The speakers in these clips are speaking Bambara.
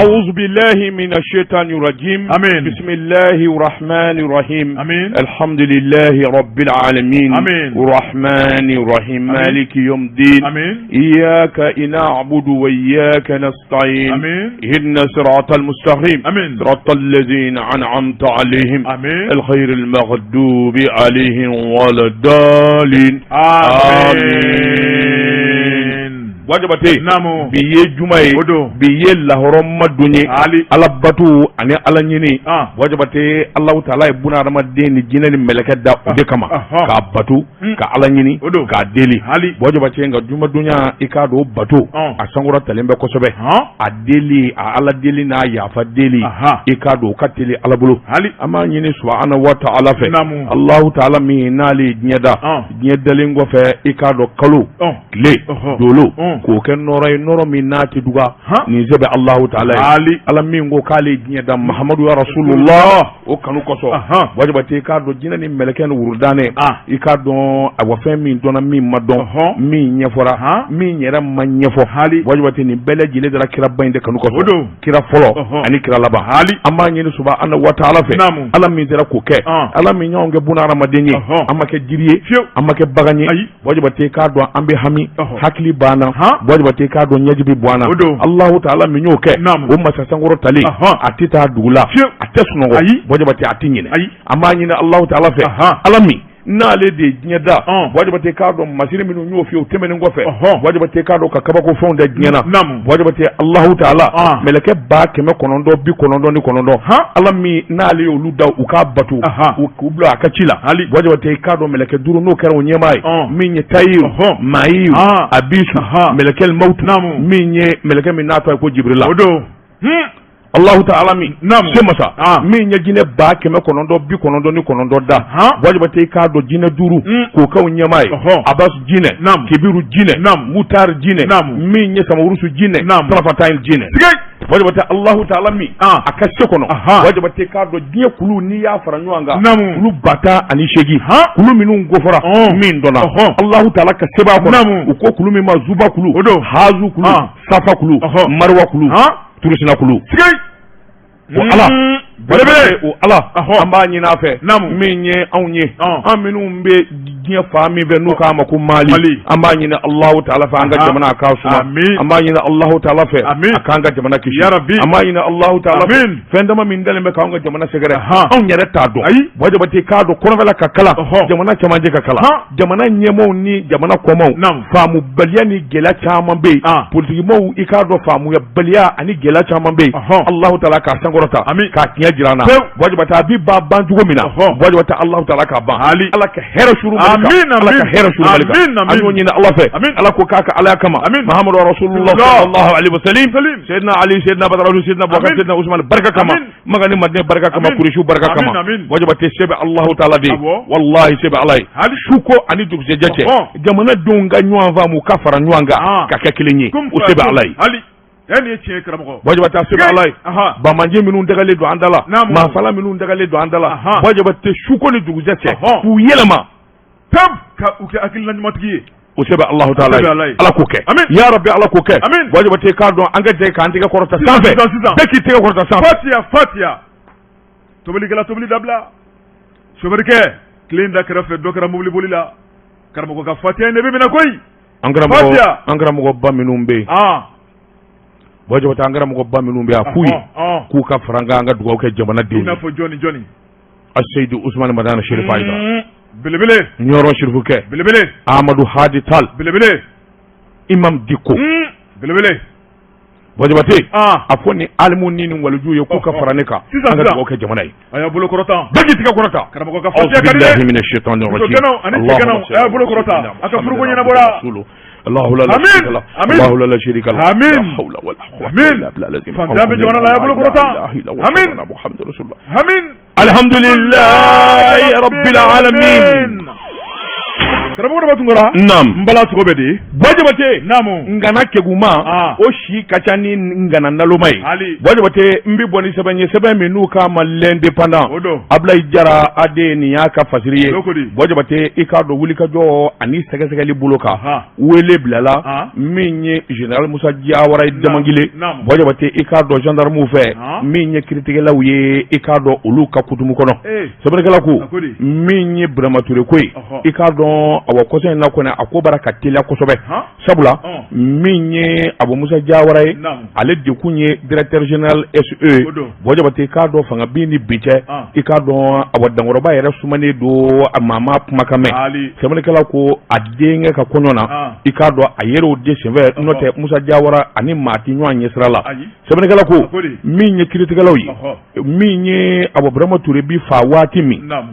أعوذ بالله من الشيطان الرجيم. آمين. بسم الله الرحمن الرحيم. آمين. الحمد لله رب العالمين. آمين. الرحمن الرحيم. آمين. مالك يوم الدين. آمين. إياك نعبد وإياك نستعين. آمين. اهدنا الصراط المستقيم. آمين. صراط الذين أنعمت عليهم. آمين. الخير المغضوب عليهم ولا الضالين. آمين. Buwa Jabate. Naamu. Bi ye juma ye. O don. Bi ye lahɔrɔma don ye. Ali. Ala bato ani ala ɲini. Ah. Buwa Jabate, Alahu taala ye buna hadamaden ni jinɛ ni mɛlɛkɛ da o de kama. Ɔhɔn. K'a bato. Ka ala ɲini. O don. K'a deli. Ali. Buwa Jabate, nka jumadonya, i k'a dɔn o bato. Ɔn. A sankɔrɔ talen bɛ kosɛbɛ. Hɔn. A deli, a ala deli n'a yafa deli. Aha. I k'a dɔn o ka teli ala bolo. Ali. An b'a ɲini subahana wa taala fɛ. Naamu. Alahu taala min n'ale ye diɲɛ da. Ɔn. Diɲɛ dalen kɔfɛ, i k'a dɔn kalo. Ɔn. Tile. Ɔhɔ. Dolo. Ɔn. K'o kɛ nɔrɔ ye, nɔrɔ min n'a tɛ duga. Han. Nin se bɛ Alahu taala ye. Ali. Ala min ko k'ale ye diɲɛ da, Mahamadu ya Rasulullah, o kanu kosɔn. Ahan. Buwa Jabate, i k'a dɔn jinɛ ni mɛlɛkɛ ni wurudanɛ. Ah. I k'a dɔn awa fɛn min dɔnna, min ma dɔn. Ɔhɔn. Min ɲɛfɔra. Han. Min yɛrɛ ma ɲɛfɔ. Hali. Buwa Jabate, nin bɛɛ lajɛlen dara kiraba in de kanu kosɔn. O don. Kira fɔlɔ Ɔhɔn. ani kira laban. Hali. An b'a ɲini subahana wa taala fɛ. Naamu. Ala min sera k'o kɛ. Ɔn. Ala min y'anw kɛ buna hadamaden ye. Ɔhɔn. An ma kɛ jiri ye. Fiyewu. An ma kɛ bagan ye. Ayi. Buwa Jabate, i k'a dɔn an bɛ hami. Ɔhɔ. Hakili b'an na. Han. Buwa Jabate, i k'a dɔn ɲɛji bɛ bɔ an na. O don. Alahu taala min y'o kɛ. Naamu. O masa sankɔrɔ talen. Ɔhɔn. A tɛ taa dugu la. Fiyewu. A tɛ sunɔgɔ. Ayi. Buwa Jabate, a tɛ ɲinɛ. Ayi. An b'a ɲini Alahu taala fɛ. Ahan. Ala min n'ale de ye diɲɛ da. Ɔn. Buwa Jabate, k'a dɔn masiri minnu y'o f'i ye o tɛmɛnen kɔfɛ. Ɔhɔn. Buwa Jabate, k'a dɔn ka kabako fɛnw da diɲɛ na. Naamu. Buwa Jabate, Alahu taala. Ɔn. Mɛlɛkɛ 999,000. Han. Ala min n'ale y'olu da u k'a bato. Ahan. U k'u bila a ka ci la. Ali. Buwa Jabate, i k'a dɔn mɛlɛkɛ duuru n'o kɛra o ɲɛmaa ye. Ɔn. Min ye Tayiru. Ɔhɔn. Mayiru. Ɔn. Abisu. Ahan. Mɛlɛkɛli mawutu. Naamu. Min ye mɛlɛkɛ min n'a tɔgɔ ye ko Jibirila. O don. Hmm. Allahu ta'ala min Naamu. se masa Ah. min ye jinɛ 999,000 da. Han. Buwa Jabate, i k'a dɔn jinɛ duuru k'o kɛ o ɲɛmaa ye. Ɔhɔn. Abbas jinɛ. Naamu. Kibiru jinɛ. Naamu. Mutar jinɛ. Naamu. Min ye Samarusu jinɛ. Naamu. Tarafatayin jinɛ. Tigɛ. Buwa Jabate, Allahu ta'ala min Ah. a ka se kɔnɔ. Ahan. Buwa Jabate, k'a dɔn diɲɛ kulu n'i y'a fara ɲɔgɔn kan. Naamu. Kulu 10,008. Han. Kulu minnu kofɔra. Ɔn. Min dɔnna. Ɔhɔn. Allahu ta'ala ka sebaya kɔnɔ. Naamu. U ko kulu min ma Zuba kulu. O don. Hazu kulu. Ah. Safa kulu. Ɔhɔn. Marwa kulu. Han. Turusina kulu. Tigɛ. O Ala. Belebele. O Ala. Ɔhɔn. An b'a ɲini a fɛ. Naamu. Min ye anw ye. Ɔn. An minnu bɛ diɲɛ fan min fɛ n'u k'a ma ko Mali. Mali. An b'a ɲini Alahu taala fɛ an ka Ahan. jamana a k'a suma. Amin. An b'a ɲini Alahu taala fɛ. Amin. A k'an ka jamana kisi. Ya Rabbi. An b'a ɲini Alahu taala fɛ. Amin. Fɛn dama min dalen bɛ k'anw ka jamana sɛgɛrɛ. Ahan. Anw yɛrɛ t'a dɔn. Ayi. Buwa Jabate, k'a dɔn kɔnɔfɛla ka kalan. Ɔhɔn. Jamana cɛmancɛ ka kalan. Han. Jamana ɲɛmaaw ni jamana kɔmaw. Naamu. Faamubaliya ni gɛlɛya caman bɛ yen. Ah. Politikimaaw, i k'a dɔn faamuyabaliya ani gɛlɛya caman bɛ yen. Ɔhɔn. Alahu taala k'a sankɔrɔta. Amin. K'a tiɲɛ jira an na. Pewu. Buwa Jabate, a bi ban ban cogo min na. Ɔhɔn. Buwa Jabate, Alahu taala k'a ban. Ali. Ala ka hɛrɛ suru Mali kan. Amin, Ala ka amin. hɛrɛ suru Mali kan. Amin, amin. An y'o ɲini Ala fɛ. Amin. Ala ko k'a ka Ala kama. Amin. Mahamadu Rasulullah Rasulullah. sallallahu alaihi wasallam. Salim. Seydina Ali, Seydina Badara, Seydina Boubacar, Amin. Seydina Ousmane barika kama. Amin. Maka ni Madina barika kama, Amin. Kuresiw barika Amin, kama. amin. Buwa Jabate, se bɛ Alahu taala de ye. Awɔ. Wallahi se bɛ Ala ye. Hali. Su ko ani dugusɛjɛ cɛ. Ɔhɔn. Jamanadenw ka ɲɔgɔn faamu, ka fara ɲɔgɔn kan. Ah. Ka kɛ kelen ye. Kum O se bɛ Ala ye. Ali. E nin ye tiɲɛ ye karamɔgɔ. Buwa Jabate, a se bɛ Ala ye. Ahan. Bamanje minnu dagalen don an da la. Naamu. Maafala minnu dagalen don an da la. Ahan. Buwa Jabate, su ko ni dugusɛ cɛ. Ɔhɔn. K'u yɛlɛma. Tam ka u kɛ hakilina ɲumantigi ye. O se bɛ Alahu taala O se bɛ Ala ye. ye. Ala k'o kɛ. Amin. Ya Rabbi, Ala k'o kɛ. Amin. Buwa Jabate, k'a dɔn an ka jɛ k'an tɛgɛ kɔrɔta Sisan, sanfɛ. sisan, sisan. Bɛɛ k'i tɛgɛ kɔrɔta sanfɛ. Fatiya fatiya. Tobilikɛla tobili dabila. Sofɛrikɛ tile in da kɛrɛfɛ dɔ kɛra mobili boli la. Karamɔgɔ ka fatiya in de bɛ minɛ koyi. An karamɔgɔ Fatiya. an karamɔgɔba minnu bɛ yen. Ah. Buwa Jabate, an karamɔgɔba minnu bɛ yen, a f'u ye. Ɔhɔn, ɔn. K'u ka fara an kan, an ka dugawu kɛ I jamanadenw n'a ye. fɔ jɔni jɔni. Aseyidu Usumani Madani Serifu Ayidara. Belebele. Ɲɔrɔ Sirifukɛ. Belebele. Amadu Hadi Tal. Belebele. Imam Diko. Belebele. Buwa Jabate. Ah. A fɔ ni alimu ni nin waliju ye k'u ka Ɔhɔn. fara ne kan. Sisan, An ka sisan. dugawu kɛ jamana ye. A y'a bolo kɔrɔta. Bɛɛ k'i tɛgɛ kɔrɔta. Karamɔgɔ ka أعوذ fatiya ka di بالله dɛ. من الشيطان الرجيم. Musokɛnɛw ani cɛkɛnɛw, a y'a bolo kɔrɔta. A ka furuko ɲɛnabɔra. الله لا Amin. شريك له. Amin. الله لا شريك له. Amin. لا حول ولا قوة Amin. إلا بالله العظيم. Fantanya bɛ jamana la, a y'a bolo kɔrɔta. لا إله إلا الله. Amin. محمد رسول الله. Amin. الحمد لله رب العالمين. Karamɔgɔ Daba Tunkara. Naam. N bala cogo bɛ di? Buwa Jabate. Naamu. Ngana keguma. Ah. O si ka ca ni ngana naloma ye. Hali. Buwa Jabate, n bɛ bɔ ni sɛbɛn ye, sɛbɛn min n'u k'a ma L'Indépendant. O don. Abulayi Jara AD, nin y'a ka fasiri ye. Loko di. Buwa Jabate, i k'a dɔn wulikajɔ ani sɛgɛsɛgɛli bolo kan. Ahan. Wele bilala. Ah. Min ye général Musa Jawara ye Damangile. Naamu. Buwa Jabate, i k'a dɔn gendarmew fɛ. Ah. Min ye kiritigɛlaw ye, i k'a dɔn olu ka kutumu kɔnɔ. Ee. Sɛbɛnnikɛla ko A ko di? min ye Burama Ture ko ye, Ɔhɔ. i k'a dɔn awa kɔsa in na kɔni, a ko bara ka teliya kosɛbɛ, Han. sabula Ɔn. min ye Abu Musa Jawara ye, Naamu. ale de kun ye directeur général SE. O don. Buwa Jabate, i k'a dɔn fanga bin ni bi cɛ, Ah. i k'a dɔn awa dankɔrɔba yɛrɛ sumanen don a maa kumakan mɛn. Hali. Sɛbɛnnikɛla ko a denkɛ ka kɔɲɔ na, Ah. i k'a dɔn a yɛrɛ o de senfɛ, n'o tɛ Musa Jawara ani maa tɛ ɲɔgɔn ɲɛ sira la. Ayi. Sɛbɛnnikɛla ko A ko di? min ye kiritigɛlaw ye, Ɔhɔ. min ye awa Burama Ture bi fa waati min, Naamu.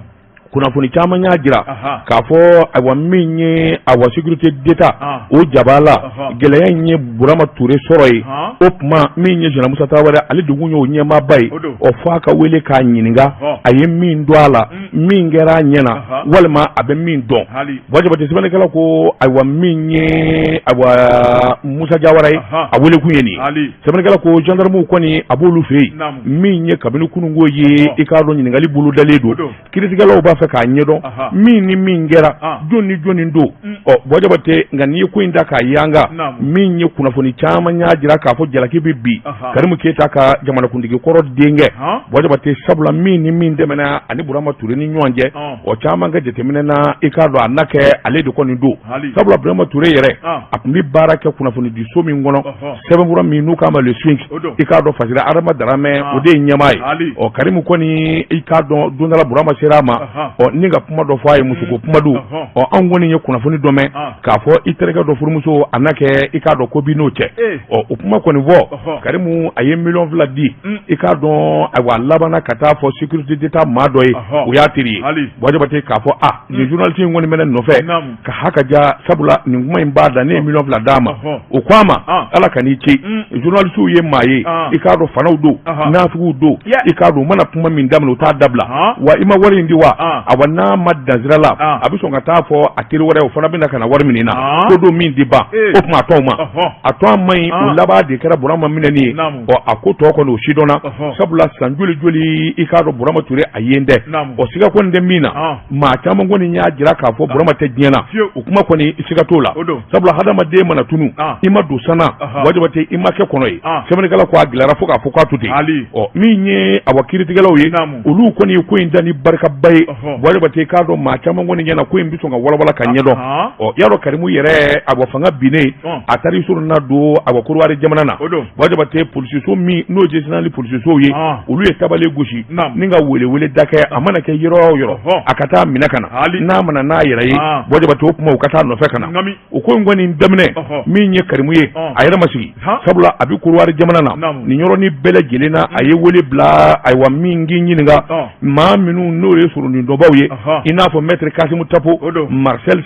kunnafoni caman y'a jira Aha. k'a fɔ ayiwa min ye awa sécurité d'État Ah. o jaba la, Ɔhɔ. gɛlɛya in ye Burama Ture sɔrɔ yen. Han. O tuma min ye général Musa Tarawele, ale de kun y'o ɲɛmaaba ye. O don. Ɔ, f'a ka wele k'a ɲininka Ɔhɔ. a ye min dɔn a la, min kɛra a ɲɛ na, Aha. walima a bɛ min dɔn. Hali. Buwa Jabate, sɛbɛnnikɛla ko ayiwa min ye ayiwa Musa Jawara ye, Aha. a wele kun ye nin ye. Hali. Sɛbɛnnikɛla ko gendarmew kɔni a b'olu fɛ yen. Naamu. Min ye kabini kununko ye, Ɔhɔ. i k'a dɔn ɲininkali bolodalen O don. don. Kiritigɛlaw b'a fɛ k'a ɲɛdɔn Aha. min ni min kɛra, Ah. jɔn ni jɔnni don. Ɔ, Buwa Jabate, nka n'i ye ko in ta k'a yanga, Naamu. min ye kunnafoni caman y'a jira k'a fɔ jalaki bɛ bi Aha. Karimu Keyita ka jamanakuntigi kɔrɔ denkɛ, Han. Buwa Jabate, sabula min ni min tɛmɛna ani Burama Ture ni ɲɔgɔn cɛ, Ɔn. o caman ka jateminɛ na, i k'a dɔn a na kɛ ale de kɔni don, Hali. sabula Burama Ture yɛrɛ, Ah. a tun bɛ baara kɛ kunnafonidiso min kɔnɔ, Ɔhɔ. sɛbɛnfura min n'u k'a ma Le Sphinx, O don. i k'a dɔn Fasiri Adama Daramɛ, Ah. o de ye ɲɛmaa ye. Hali. Ɔ, Karimu kɔni, i k'a dɔn don dɔ la Burama sera a ma, Ɔhɔ. ɔ, ni ka kuma dɔ fɔ a ye, musoko kuma don. Ɔhɔ. Ɔ, anw kɔni ye kunnafoni dɔ mɛn Ah. k'a fɔ i terikɛ dɔ furumuso a na kɛ, i k'a dɔn ko bi n'o cɛ. Eh. Ɔ, o kuma kɔni fɔ, Ɔhɔ. Karimu a ye 2 miliyɔn di, Mm. i k'a dɔn ayiwa a labanna ka taa fɔ sécurité d'État maa dɔ ye, Ɔhɔ. o y'a teri ye. Hali. Buwa Jabate k'a fɔ a nin journaliste in kɔni bɛ ne nɔfɛ Naamu. ka ha ka ja, sabula nin kuma in b'a da, ne ye 2 miliyɔn d'a ma. Ɔhɔ. O ko a ma, Ah. Ala ka n'i ci, journalistew ye maa ye, Ah. i k'a dɔn fanaw don, Ɔhɔ. nafigiw don, Yeah. i k'a dɔn u mana kuma min daminɛ, u t'a dabila. Ah. Wa i ma wari in di wa? Ah. Awa, n'a ma dansira la, Ah. a bɛ sɔn ka taa fɔ a teri wɛrɛ, o fana bɛna ka na wari minɛ i na, Ah. ko don min di ban. Eh. O tuma a tɔw ma, Ɔhɔ. a tɔ a man ɲi. Ah. O laban de kɛra Burama minɛni ye. Naamu. Ɔ, a ko tɔ kɔni o sidɔnna, Ɔhɔ. sabula san joli joli, i k'a dɔn Burama Ture a yen dɛ. Naamu. Ɔ, siga kɔni tɛ min na, Ah. maa caman kɔni y'a jira k'a fɔ Burama tɛ diɲɛ na. Fiyewu. O kuma kɔni siga t'o la, O don. sabula hadamaden mana tunu, Ah. i ma don sanna, Ɔhɔ. Buwa Jabate, i ma kɛ kɔnɔ ye. Ah. Sɛbɛnnikɛla ko a gɛlɛyara fo k'a fɔ k'a to ten. Hali. Ɔ, min ye awa kiritigɛlaw ye, Naamu. olu kɔni ye ko in da ni barikaba ye. Ɔhɔ. Buwa Jabate, i k'a dɔn maa caman kɔni ɲɛna ko in bɛ sɔn ka walawala ka ɲɛdɔn. Ah. Ɔ, y'a dɔn Karimu yɛrɛ, awa fanga binnen, Ɔn. a taara i sɔrɔ na don awa Korowari jamana na. O don. Buwa Jabate, polisiso min n'o ye national polisisow ye, Ah. olu ye tabale gosi Naamu. ni ka welewele da kɛ, a mana kɛ yɔrɔ o yɔrɔ, Ɔhɔ. a ka taa minɛ ka na. Hali. N'a mana n'a yɛrɛ ye, Ah. Buwa Jabate, o kuma u ka taa nɔfɛ ka na. Ngami. O ko in kɔni daminɛ, Ɔhɔ. min ye Karimu ye, Ɔn. a yɛrɛ ma sigi, Han. sabula a bɛ Korowari jamana na. Naamu. Nin yɔrɔnin bɛɛ lajɛlen na, a ye wele bila ayiwa min k'i ɲininka, Ɔn. maa minnu n'o ye sɔrɔnidɔnbaw ye, Ɔhɔ. i n'a fɔ maître Kasimu Tapo, O don. Marcel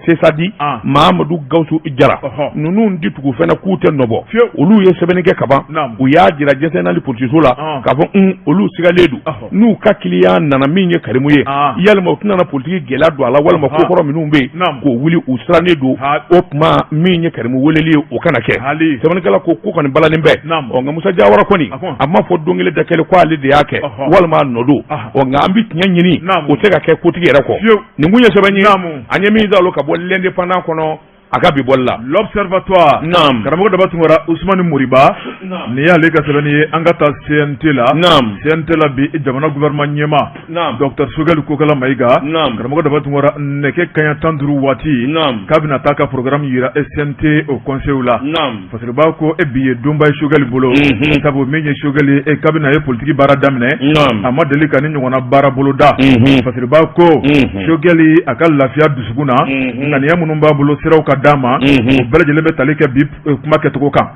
Sesadi, Ah. Mahamadu Gawusu Jara, Ɔhɔ. ninnu di tugu fɛnɛ k'u tɛ nɔbɔ. Fiyewu. Olu ye sɛbɛnni kɛ kaban, Naamu. u y'a jira jɛsɛnali polisiso la Ah. k'a fɔ un olu sigalen don, Ɔhɔ. n'u ka kiliyan nana min ye Karimu ye, Ah. yalima u tɛna na politiki gɛlɛya don a la, walima Ɔhɔ. kokɔrɔ minnu bɛ yen Naamu. k'o wuli, u sirannen don. Ha. O tuma min ye Karimu weleli ye, o kana kɛ. Hali. Sɛbɛnnikɛla ko ko kɔni balalen bɛɛ. Naamu. Ɔ, nka Musa Jawara kɔni, A ko. a ma fɔ don kelen da kelen ko ale de y'a kɛ, Ɔhɔ. walima a nɔ don. Aha. Ɔ, nka an bɛ tiɲɛ ɲini, Naamu. o tɛ ka kɛ kotigi yɛrɛ kɔ. Fiyewu. Nin kun ye sɛbɛn ye, Naamu. an ye min zalo ka bɔ L'Indépendant kɔnɔ a ka bi bɔli la. L'Observatoire. Naam. Karamɔgɔ Daba Tunkara, Usumani Moriba. Naam. Nin y'ale ka sɛbɛnni ye, an ka taa CNT la. Naam. CNT la bi, jamana gouvernement ɲɛmaa. Naam. Docteur Sogɛli Kokala Mayiga. Naam. Karamɔgɔ Daba Tunkara, nɛgɛ kanɲɛ 15 waati. Naam. K'a bɛna taa ka programme yira CNT au conseil la. Naam. Fasiriba ko e bi ye donba ye Sogɛli bolo. Sabu min ye Sogɛli ye, e kabini a ye politiki baara daminɛ, Naam. a ma deli ka ni ɲɔgɔnna baara boloda. Fasiriba ko Sogɛli a ka lafiya dusukun na, ŋaniya minnu b'a bolo siraw ka d'a ma, o bɛɛ lajɛlen bɛ tali kɛ bi kuma kɛcogo kan.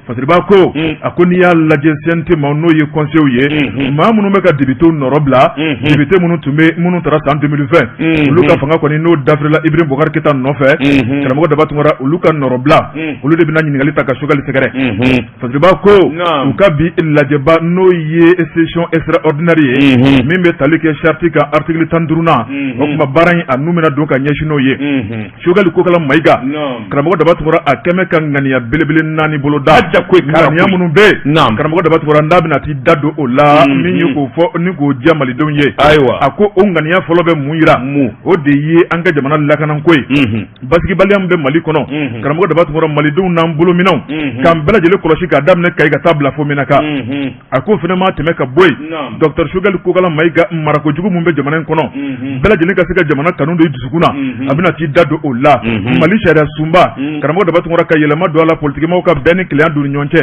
Fasiriba ko, a ko n'i y'a lajɛ CNT ma, n'o ye conseil ye, maa minnu bɛ ka député nɔrɔ bila, député minnu tun bɛ, minnu taara san 2020, olu ka fanga kɔni n'o dafirila Ibrahim Boubacar Keita nɔfɛ, karamɔgɔ Daba Tunkara, olu ka nɔrɔ bila, olu de bɛna ɲininkali ta ka Choguel sɛgɛrɛ. Fasiriba ko u ka bi lajɛba, n'o ye session extraordinaire ye, min bɛ tali kɛ charte kan, article 15nan, o tuma baara in a nun bɛna don ka ɲɛsin n'o ye. Choguel Kokala Mayiga, karamɔgɔ Daba Tunkara, a kɛmɛ ka ŋaniya belebele naani boloda, ŋaniya minnu bɛ yen, karamɔgɔ Daba Tunkara n'a bɛna t'i da don o la, min ye k'o fɔ ni k'o diya malidenw ye. Ayiwa, a ko o ŋaniya fɔlɔ bɛ mun yira? O de ye an ka jamana lakanako ye. Basigibaliya min bɛ Mali kɔnɔ, karamɔgɔ Daba Tunkara, malidenw n'an bolominɛnw k'an bɛɛ lajɛlen kɔlɔsi k'a daminɛ Kayi ka taa bila fo Menaka. A ko fana ma tɛmɛ ka bɔ yen, docteur Choguel Kokala Mayiga, marako jugu min bɛ jamana in kɔnɔ, bɛɛ lajɛlen ka se ka jamana kanu don i dusukun na, a bɛna t'i da don o la. Mali sariya sunba, karamɔgɔ Daba Tunkara, ka yɛlɛma don a la, politikimaw ka bɛn ni kelenya don ni ɲɔgɔn cɛ,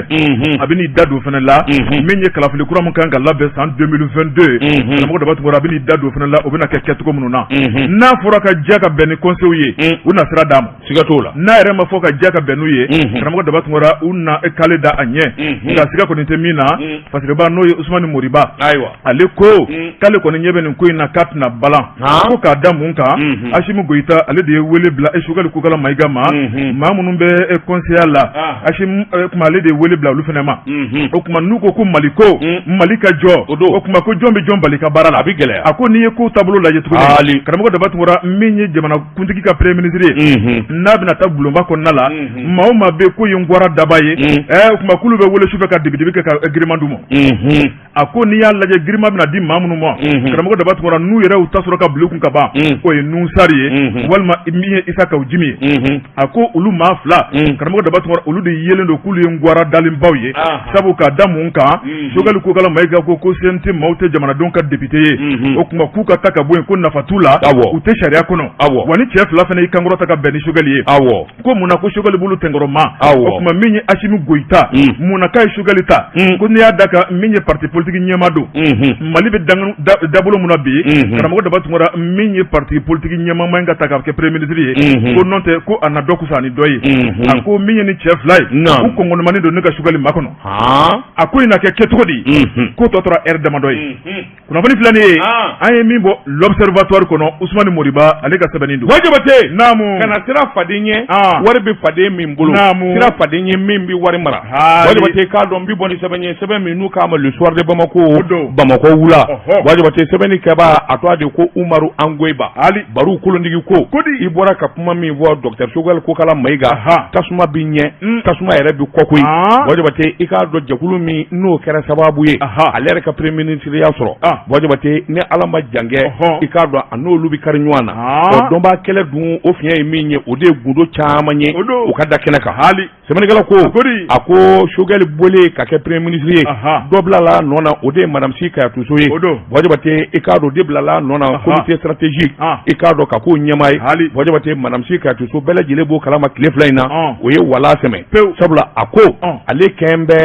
a bɛn'i da don fana la. Min ye kalafili kura min kan ka labɛn san 2022, karamɔgɔ Daba Tunkara, a bɛn'i da don fana la, o bɛna kɛ kɛcogo minnu na. N'a fɔra ka diya ka bɛn ni conseil ye, u na sira d'a ma. Siga t'o la. N'a yɛrɛ ma fɔ ka diya ka bɛn n'u ye, karamɔgɔ Daba Tunkara, u na kale da a ɲɛ. Nka siga kɔni tɛ min na, Fasiriba, n'o ye Usumani Moriba, ayiwa, ale ko k'ale kɔni ɲɛ bɛ nin ko in na k'a tɛna balan. Ko k'a da mun kan? Asimi Goyita, ale de ye wele bila Choguel Kokala Mayiga ma. Maa minnu bɛ conseiller la, Asimi kuma, ale de ye wele bila olu fana ma. O tuma n'u ko ko Mali ko Mali ka jɔ, o tuma ko jɔn bɛ jɔn bali ka baara la? A bɛ gɛlɛya. A ko n'i ye ko taabolo lajɛ tuguni, karamɔgɔ Daba Tunkara, min ye jamana kuntigi ka premier ministre ye, n'a bɛna taa bulonba kɔnɔna la, maa o maa bɛ ko ye ngwara daba ye, o tuma k'olu bɛ wele sufɛ ka dibidibi kɛ ka giriman d'u ma. A ko n'i y'a lajɛ, giriman bɛna di maa minnu ma, karamɔgɔ Daba Tunkara, n'u yɛrɛ u ta sɔrɔ ka bila u kun ka ban, o ye Nuhu Sari ye walima min ye Isa Kawu Jimi ye. A ko olu maa fila, karamɔgɔ Daba Tunkara, olu de yelen don k'olu ye ngwara dalenbaw ye. Sabu k'a da mun kan? Choguel Kokala Mayiga ko ko CNT maaw tɛ jamanadenw ka député ye, o tuma k'u ka ta ka bɔ yen, ko nafa t'u la, u tɛ sariya kɔnɔ. Wa ni cɛ fila fana y'i kankɔrɔ ta ka bɛn ni Choguel ye, ko mun na ko Choguel b'olu tɛnkɔrɔma? O tuma min ye Asimi Goyita, mun na k'a ye Choguel ta? Ko n'i y'a da kan, min ye parti politique ɲɛmaa don, Mali bɛ dabolo mun na bi, karamɔgɔ Daba Tunkara, min ye parti politique ɲɛmaa man ka ta k'a kɛ premier ministre ye, ko n'o tɛ ko a na dɔ kusa ni dɔ ye. A ko min ye ni cɛ fila ye, u kɔngɔnɔmani don ne ka Choguel makɔnɔ. A ko in na kɛ kɛcogo di? Ko tɔ tora heure damadɔ ye. Kunnafoni filɛ nin ye, an ye min bɔ L'Observatoire kɔnɔ, Usumani Moriba, ale ka sɛbɛnni don. Wa Jabate, naamu, kana sira faden ye, wari bɛ faden min bolo, naamu, sira faden ye min bɛ wari mara. Wa Jabate, k'a dɔn n bɛ bɔ ni sɛbɛn ye, sɛbɛn min n'u k'a ma Le Soir de Bamako, Bamakɔ wula. Wa Jabate, sɛbɛnni kɛbaa a tɔgɔ de ko Umaru Angoyiba. Hali Baru kolondigi ko i bɔra ka kuma min fɔ, docteur Choguel Kokala Mayiga, tasuma bɛ ɲɛ, tasuma yɛrɛ bɛ kɔ koyi. Wa Jabate, i k'a dɔn jɛkulu min n'o kɛra sababu ye ale yɛrɛ ka premier ministre ya sɔrɔ, Buwa Jabate, ni Ala ma jan kɛ, i k'a dɔn a n'olu bɛ kari ɲɔgɔn na. Ɔ dɔnbaa kɛlɛ dun, o fiɲɛ ye min ye, o de ye gundo caman ye u ka da kɛnɛ kan. Hali sɛbɛnnikɛla ko, a ko Choguel bɔlen ka kɛ premier ministre ye, dɔ bilala a nɔ na, o de ye madame Sy Kayatu So ye. Buwa Jabate, i k'a dɔn de bilala a nɔ na comité stratégique, i k'a dɔn ka k'o ɲɛmaa ye. Hali Buwa Jabate, madame Sy Kayatu So, bɛɛ lajɛlen b'o kalama tile fila in na, o ye wala sɛmɛ, sabula a ko ale kɛn bɛ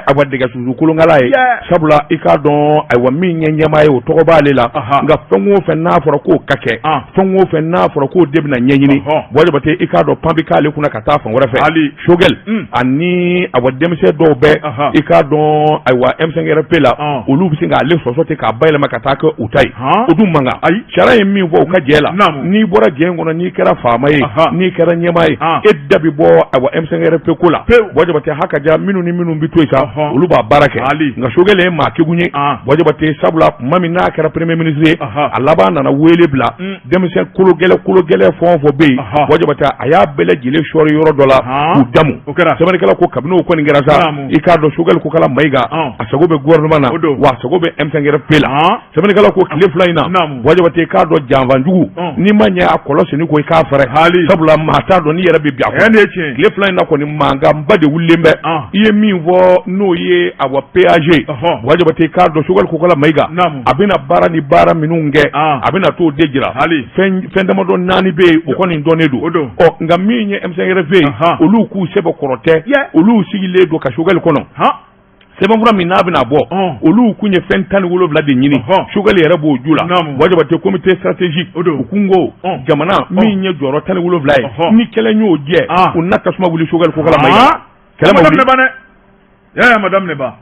awa dɛgɛ susu kolonkala ye, sabula i k'a dɔn ayiwa min ye ɲɛmaa ye, o tɔgɔ b'ale la. Nka fɛn o fɛn n'a fɔra k'o ka kɛ, fɛn o fɛn n'a fɔra k'o de bɛna ɲɛɲini, Buwa Jabate, i k'a dɔn pan bɛ k'ale kunna ka taa fan wɛrɛ fɛ. Hali Choguel ani awa denmisɛn dɔw bɛ, i k'a dɔn ayiwa M5RP la, olu bɛ se k'ale sɔsɔ ten k'a bayɛlɛma ka taa kɛ u ta ye. O dun man kan. Ayi, sariya ye min fɔ u ka jɛ la, n'i bɔra jɛ in kɔnɔ, n'i kɛra faama ye, n'i kɛra ɲɛmaa ye, e da bɛ bɔ ayiwa M5RP ko la. Buwa Jabate, ha ka ja minnu ni minnu bɛ to yen sa, olu b'a baara kɛ. Nka Choguel ye maa kegun ye, Buwa Jabate, sabula tuma min n'a kɛra premier ministre ye, a laban nana wele bila denmisɛn kologɛlɛn kologɛlɛn fɛn o fɛn bɛ yen, Buwa Jabate, a y'a bɛɛ lajɛlen sɔɔri yɔrɔ dɔ la k'u damu. Sɛbɛnnikɛla ko kabini o kɔni kɛra sa, i k'a dɔn Choguel Kokala Mayiga a sago bɛ gouvernement na, wa a sago bɛ M5RP la. Sɛbɛnnikɛla ko tile fila in na, Buwa Jabate, k'a dɔn janfanjugu, n'i ma ɲɛ a kɔlɔn senni kɔ, i k'a fɛrɛ, sabula maa t'a dɔn n'i yɛrɛ bɛ bin a kɔnɔ. Tile fila in na kɔni, mankanba de wulilen bɛ. I ye min fɔ, n'o ye awa péage, Buwa Jabate, k'a dɔn Choguel Kokala Mayiga a bɛna baara ni baara minnu kɛ, a bɛna t'o de jira. Fɛn damadɔ naani bɛ yen, o kɔni dɔnnen don. Ɔ nka min ye M5RP ye, olu k'u sɛbɛkɔrɔ tɛ, olu sigilen don ka Choguel kɔnɔ. Sɛbɛnfura min n'a bɛna bɔ, olu kun ye fɛn 17 de ɲini. Choguel yɛrɛ b'o ju la. Buwa Jabate, comité stratégique, u kun ko jamana min ye jɔyɔrɔ 17 ye, ni kɛlɛ y'o jɛ, u na tasuma wuli Choguel Kokalla Maïga. Kɛlɛ ma wuli dɛ, a ma daminɛ ban.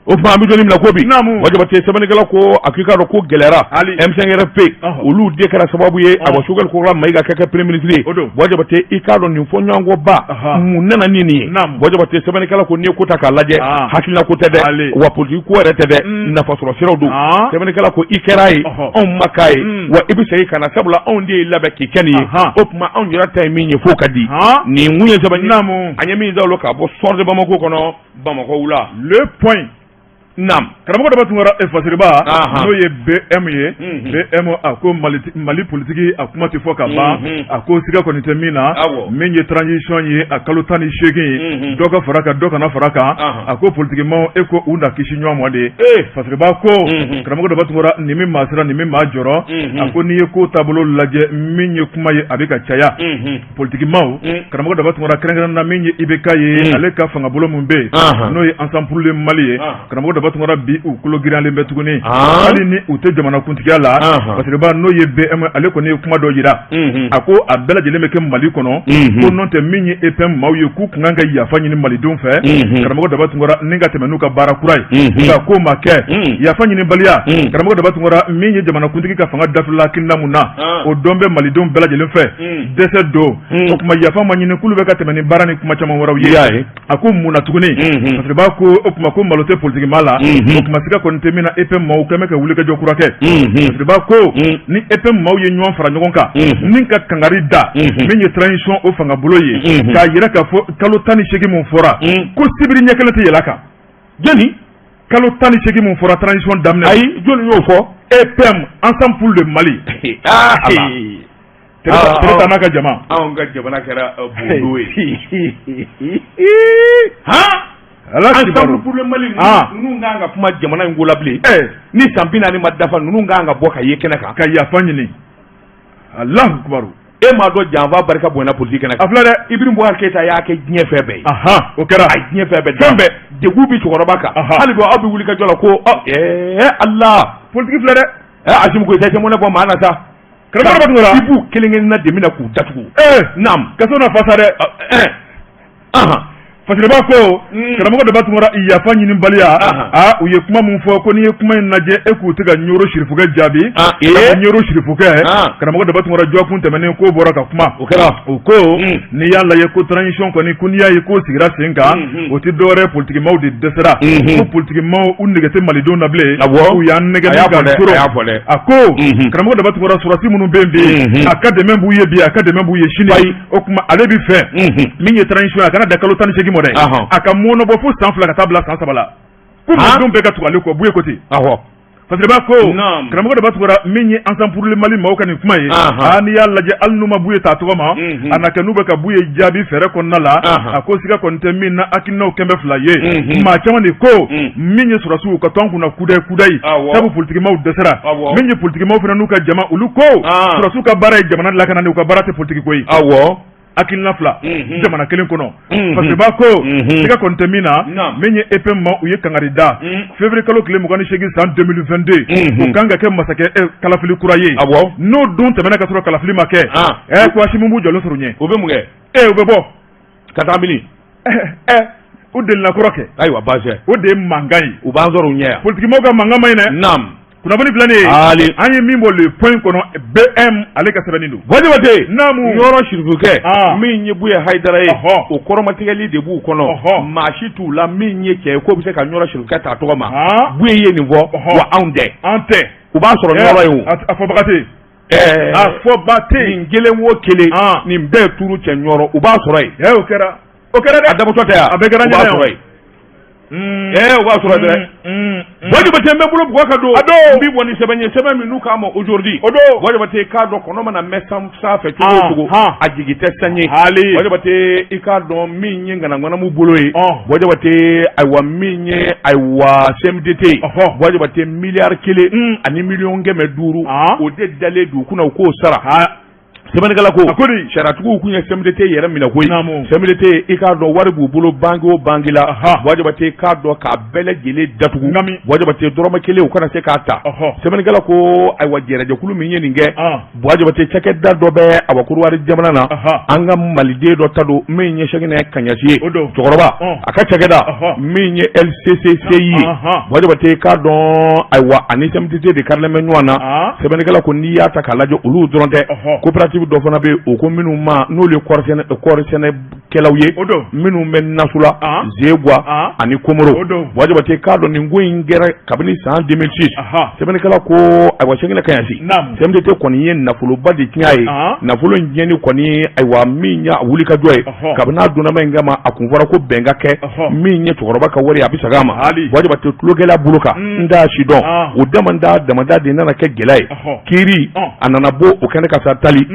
O tuma an bɛ don min na ko bi, Buwa Jabate, sɛbɛnnikɛla ko a k'i k'a dɔn ko gɛlɛyara. M5RFP, olu de kɛra sababu ye a Choguel Kokalla Maïga ka kɛ premier ministre ye. Buwa Jabate, i k'a dɔn nin fɔɲɔgɔnkɔba mun nana ni nin ye? Buwa Jabate, sɛbɛnnikɛla ko n'i ye ko ta k'a lajɛ, hakilina ko tɛ dɛ, wa politique ko yɛrɛ tɛ dɛ, nafasɔrɔ siraw don. Sɛbɛnnikɛla ko i kɛra ye, anw ma k'a ye, wa i bɛ segin ka na, sabula anw de y'i labɛn k'i kɛ nin ye. O tuma anw yɛrɛ ta ye min ye f'o ka di. Nin kun ye sɛbɛn ye an ye min da o ka bɔ Soir de Bamako kɔnɔ, Bamakɔ wula. Le Point. Naam. Karamɔgɔ Daba Tunkara, Fasiriba, n'o ye BM ye, BM a ko Mali politiki a kuma tɛ fɔ ka ban. A ko siga kɔni tɛ min na, min ye transition ye a kalo 18, dɔ ka fara kan, dɔ kana fara kan. A ko politikimaw e ko u na kisi ɲɔgɔn ma de. Fasiriba ko, karamɔgɔ Daba Tunkara, nin min maa siran, nin min maa jɔrɔ, a ko n'i ye ko taabolo lajɛ, min ye kuma ye, a bɛ ka caya politikimaw. Karamɔgɔ Daba Tunkara, kɛrɛnkɛrɛn na min ye IBK ye, ale ka fangabolo min bɛ yen, n'o ye Ensemble pour le Mali ye, karamɔgɔ Daba Tunkara, bi u kolo girinyalen bɛ tuguni, hali ni u tɛ jamana kuntigiya la. Fasiriba, n'o ye BM, ale kɔni ye kuma dɔ jira. A ko a bɛɛ lajɛlen bɛ kɛ Mali kɔnɔ, ko n'o tɛ min ye EPM maaw ye, k'u kun kan ka yafa ɲini malidenw fɛ, karamɔgɔ Daba Tunkara, ni ka tɛmɛ n'u ka baara kura ye, nka k'o ma kɛ. Yafa ɲinibaliya, karamɔgɔ Daba Tunkara, min ye jamanakuntigi ka fanga dafirila hakilina mun na, o dɔn bɛ malidenw bɛɛ lajɛlen fɛ, dɛsɛ don. O tuma yafa ma ɲini, k'olu bɛ ka tɛmɛ ni baara ni kuma caman wɛrɛw ye. A ko mun na tuguni? Fasiriba ko o tuma ko malo tɛ politikimaa la. O tuma siga kɔni tɛ min na, EPM maaw kɛmɛ ka wulikajɔ kura kɛ. Fasiriba ko ni EPM maaw ye ɲɔgɔn fara ɲɔgɔn kan ni ka kangari da min ye transition o fangabolo ye, k'a yira k'a fɔ kalo 18 mun fɔra, ko sibiri ɲɛ kelen tɛ yɛlɛ a kan. Jɔni? Kalo 18 mun fɔra transition daminɛ. Ayi, jɔni y'o fɔ? EPM, Ensemble pour le Mali. Tereta n'a ka jama. Anw ka jamana kɛra bondo ye. Han, Ala. Ensemble pour le Mali ninnu kan ka kuma jamana in ko la bilen. Ni san 40 ma dafa, ninnu kan ka bɔ ka ye kɛnɛ kan. Ka yafa ɲini. Alahu akubaru. E m'a dɔn janfa barika bonyana politique kɛnɛ kan. A filɛ dɛ. Ibrahim Boubacar Keïta y'a kɛ diɲɛ fɛn bɛɛ ye. O kɛra. A ye diɲɛ fɛn bɛɛ. Fɛn bɛɛ. Degun bi cɛkɔrɔba kan. Hali bi aw bɛ wuli ka jɔ la ko Ala. Politique filɛ dɛ. Assimi Goïta tɛ mɔnɛ bɔ maa na sa. Karamɔgɔ Daba Tunkara. I b'u kelen kelenna de minɛ k'u datugu. Naam. Kaso na fasa dɛ. Fasiriba ko, karamɔgɔ Daba Tunkara, yafa ɲinibaliya, aa, u ye kuma min fɔ, ko n'i ye kuma in lajɛ, e k'u tɛ ka Ɲoro Sirifukɛ jaabi. Ɲoro Sirifukɛ, karamɔgɔ Daba Tunkara, dɔgɔkun tɛmɛnen ko bɔra ka kuma. O kɛra. O ko n'i y'a lajɛ ko transition kɔni, ko n'i y'a ye k'o sigira sen kan, o tɛ dɔwɛrɛ, politikimaw de dɛsɛra, ko politikimaw u nege tɛ malidenw na bilen, u y'an nɛgɛ ka toro. A ko, karamɔgɔ Daba Tunkara, sɔrɔdasi minnu bɛ yen bi, a ka dɛmɛ b'u ye bi, a ka dɛmɛ b'u ye sini. O tuma ale bɛ fɛ min ye transition ye, a kana da kalo 18 ma dɛ, a ka mɔnɔbɔ fo san 2 ka taa bila san 3 la, ko malidenw bɛɛ ka tugu ale kɔ. Buye ko ten. Fasiriba ko, karamɔgɔ Daba Tunkara, min ye Ensemble pour le Mali maaw ka nin kuma ye, aa, n'i y'a lajɛ, hali n'u ma Buye ta tɔgɔ ma, a na kɛ n'u bɛ ka Buye jaabi fɛɛrɛ kɔnɔna la. A ko siga kɔni tɛ min na, hakilinaw kɛmɛ fila ye. Maa caman de ko min ye sɔrɔdasiw ka to an kunna kudayi kudayi, sabu politikimaw dɛsɛra. Min ye politikimaw fana n'u ka jama, olu ko sɔrɔdasiw ka baara ye jamana lakana, u ka baara tɛ politiki ko ye. Hakilina fila jamana kelen kɔnɔ. Fasiriba ko siga kɔni tɛ min na, min ye EPM ma, u ye kangari da février kalo tile 28 san 2022, o kan ka kɛ masakɛ kalafili kura ye. N'o don tɛmɛna ka sɔrɔ kalafili ma kɛ, ko Asimi b'u jɔlen sɔrɔ ɲɛ. U bɛ mun kɛ? U bɛ bɔ. Ka taa mini. U delina kɔrɔ kɛ. Ayiwa, baasi. O de ye mankan ye. U b'an sɔrɔ u ɲɛ yan. Politikimaw ka mankan ma ɲi dɛ. Naam. Kunnafoni filɛ nin ye. Ali. An ye min bɔ Le Point kɔnɔ, BM ale ka sɛbɛnni don. Buwa Jabate. Naamu. Ɲɔrɔ Sirifukɛ. Min ye Buye Hayidara ye. O kɔrɔmatigɛli de b'u kɔnɔ. Maa si t'u la min ye cɛ ye k'o bɛ se ka Ɲɔrɔ Sirifukɛ ta tɔgɔ ma. Buye ye nin fɔ. Wa anw tɛ. An tɛ. U b'a sɔrɔ Ɲɔrɔ ye o. A fɔbaga tɛ yen. A fɔba tɛ yen. Nin kelen o kelen. Nin bɛɛ ye turu cɛ Ɲɔrɔ, u b'a sɔrɔ yen. O kɛra. O kɛra dɛ. A dabɔtɔ tɛ yan. A bɛɛ kɛra. U b'a sɔrɔ yen. U b'a sɔrɔ dɛ. Buwa Jabate, n bɛ bolo bugɔ ka don. A don. N bɛ bɔ ni sɛbɛn ye, sɛbɛn min n'u k'a ma Aujourd'hui. O don. Buwa Jabate, k'a dɔn kɔnɔ mana mɛn sanfɛ cogo o cogo, a jigi tɛ san ye. Hali. Buwa Jabate, i k'a dɔn min ye ŋanaŋanamu bolo ye. Buwa Jabate, ayiwa, min ye ayiwa CMDT. Buwa Jabate, miliyari 1 ani miliyɔn 500, o de dalen d'u kunna, u k'o sara. Sɛbɛnnikɛla ko, a ko di, sariyatigiw tun ye CMDT yɛrɛ minɛ koyi. CMDT, i k'a dɔn wari b'u bolo banque o banque la, Buwa Jabate, k'a dɔn k'a bɛɛ lajɛlen datugu, Buwa Jabate, dɔrɔmɛ kelen u kana se k'a ta. Sɛbɛnnikɛla ko, ayiwa, jɛrɛjɛkulu min ye nin kɛ, Buwa Jabate, cakɛda dɔ bɛ awa Korowari jamana na, an ka maliden dɔ ta don min ye Sɛkinɛ Kaɲasi ye, cɛkɔrɔba a ka cakɛda min ye LCCCI ye, Buwa Jabate, k'a dɔn ayiwa ani CMDT de karilen bɛ ɲɔgɔn na. Sɛbɛnnikɛla ko n'i y'a ta k'a lajɛ, olu dɔrɔn tɛ, coopérative dɔ fana bɛ yen, o ko minnu ma n'olu ye kɔɔri sɛnɛkɛlaw ye minnu bɛ Nasula, Zegwa ani Komoro. Buwa Jabate, k'a dɔn nin ko in kɛra kabini san 2006. Sɛbɛnnikɛla ko, ayiwa, Sɛkinɛ Kaɲasi, CMDT kɔni ye nafoloba de tiɲɛ a ye. Nafolo in tiɲɛni kɔni, ayiwa, min y'a wulikajɔ ye kabini a donnama in kama, a kun fɔra ko bɛn ka kɛ, min ye cɛkɔrɔba ka wari a bɛ segin a ma. Buwa Jabate, tulogɛlɛya bolo kan, n t'a si dɔn, o damada damada de nana kɛ gɛlɛya ye. Kiiri a nana bɔ o kɛnɛ ka sa tali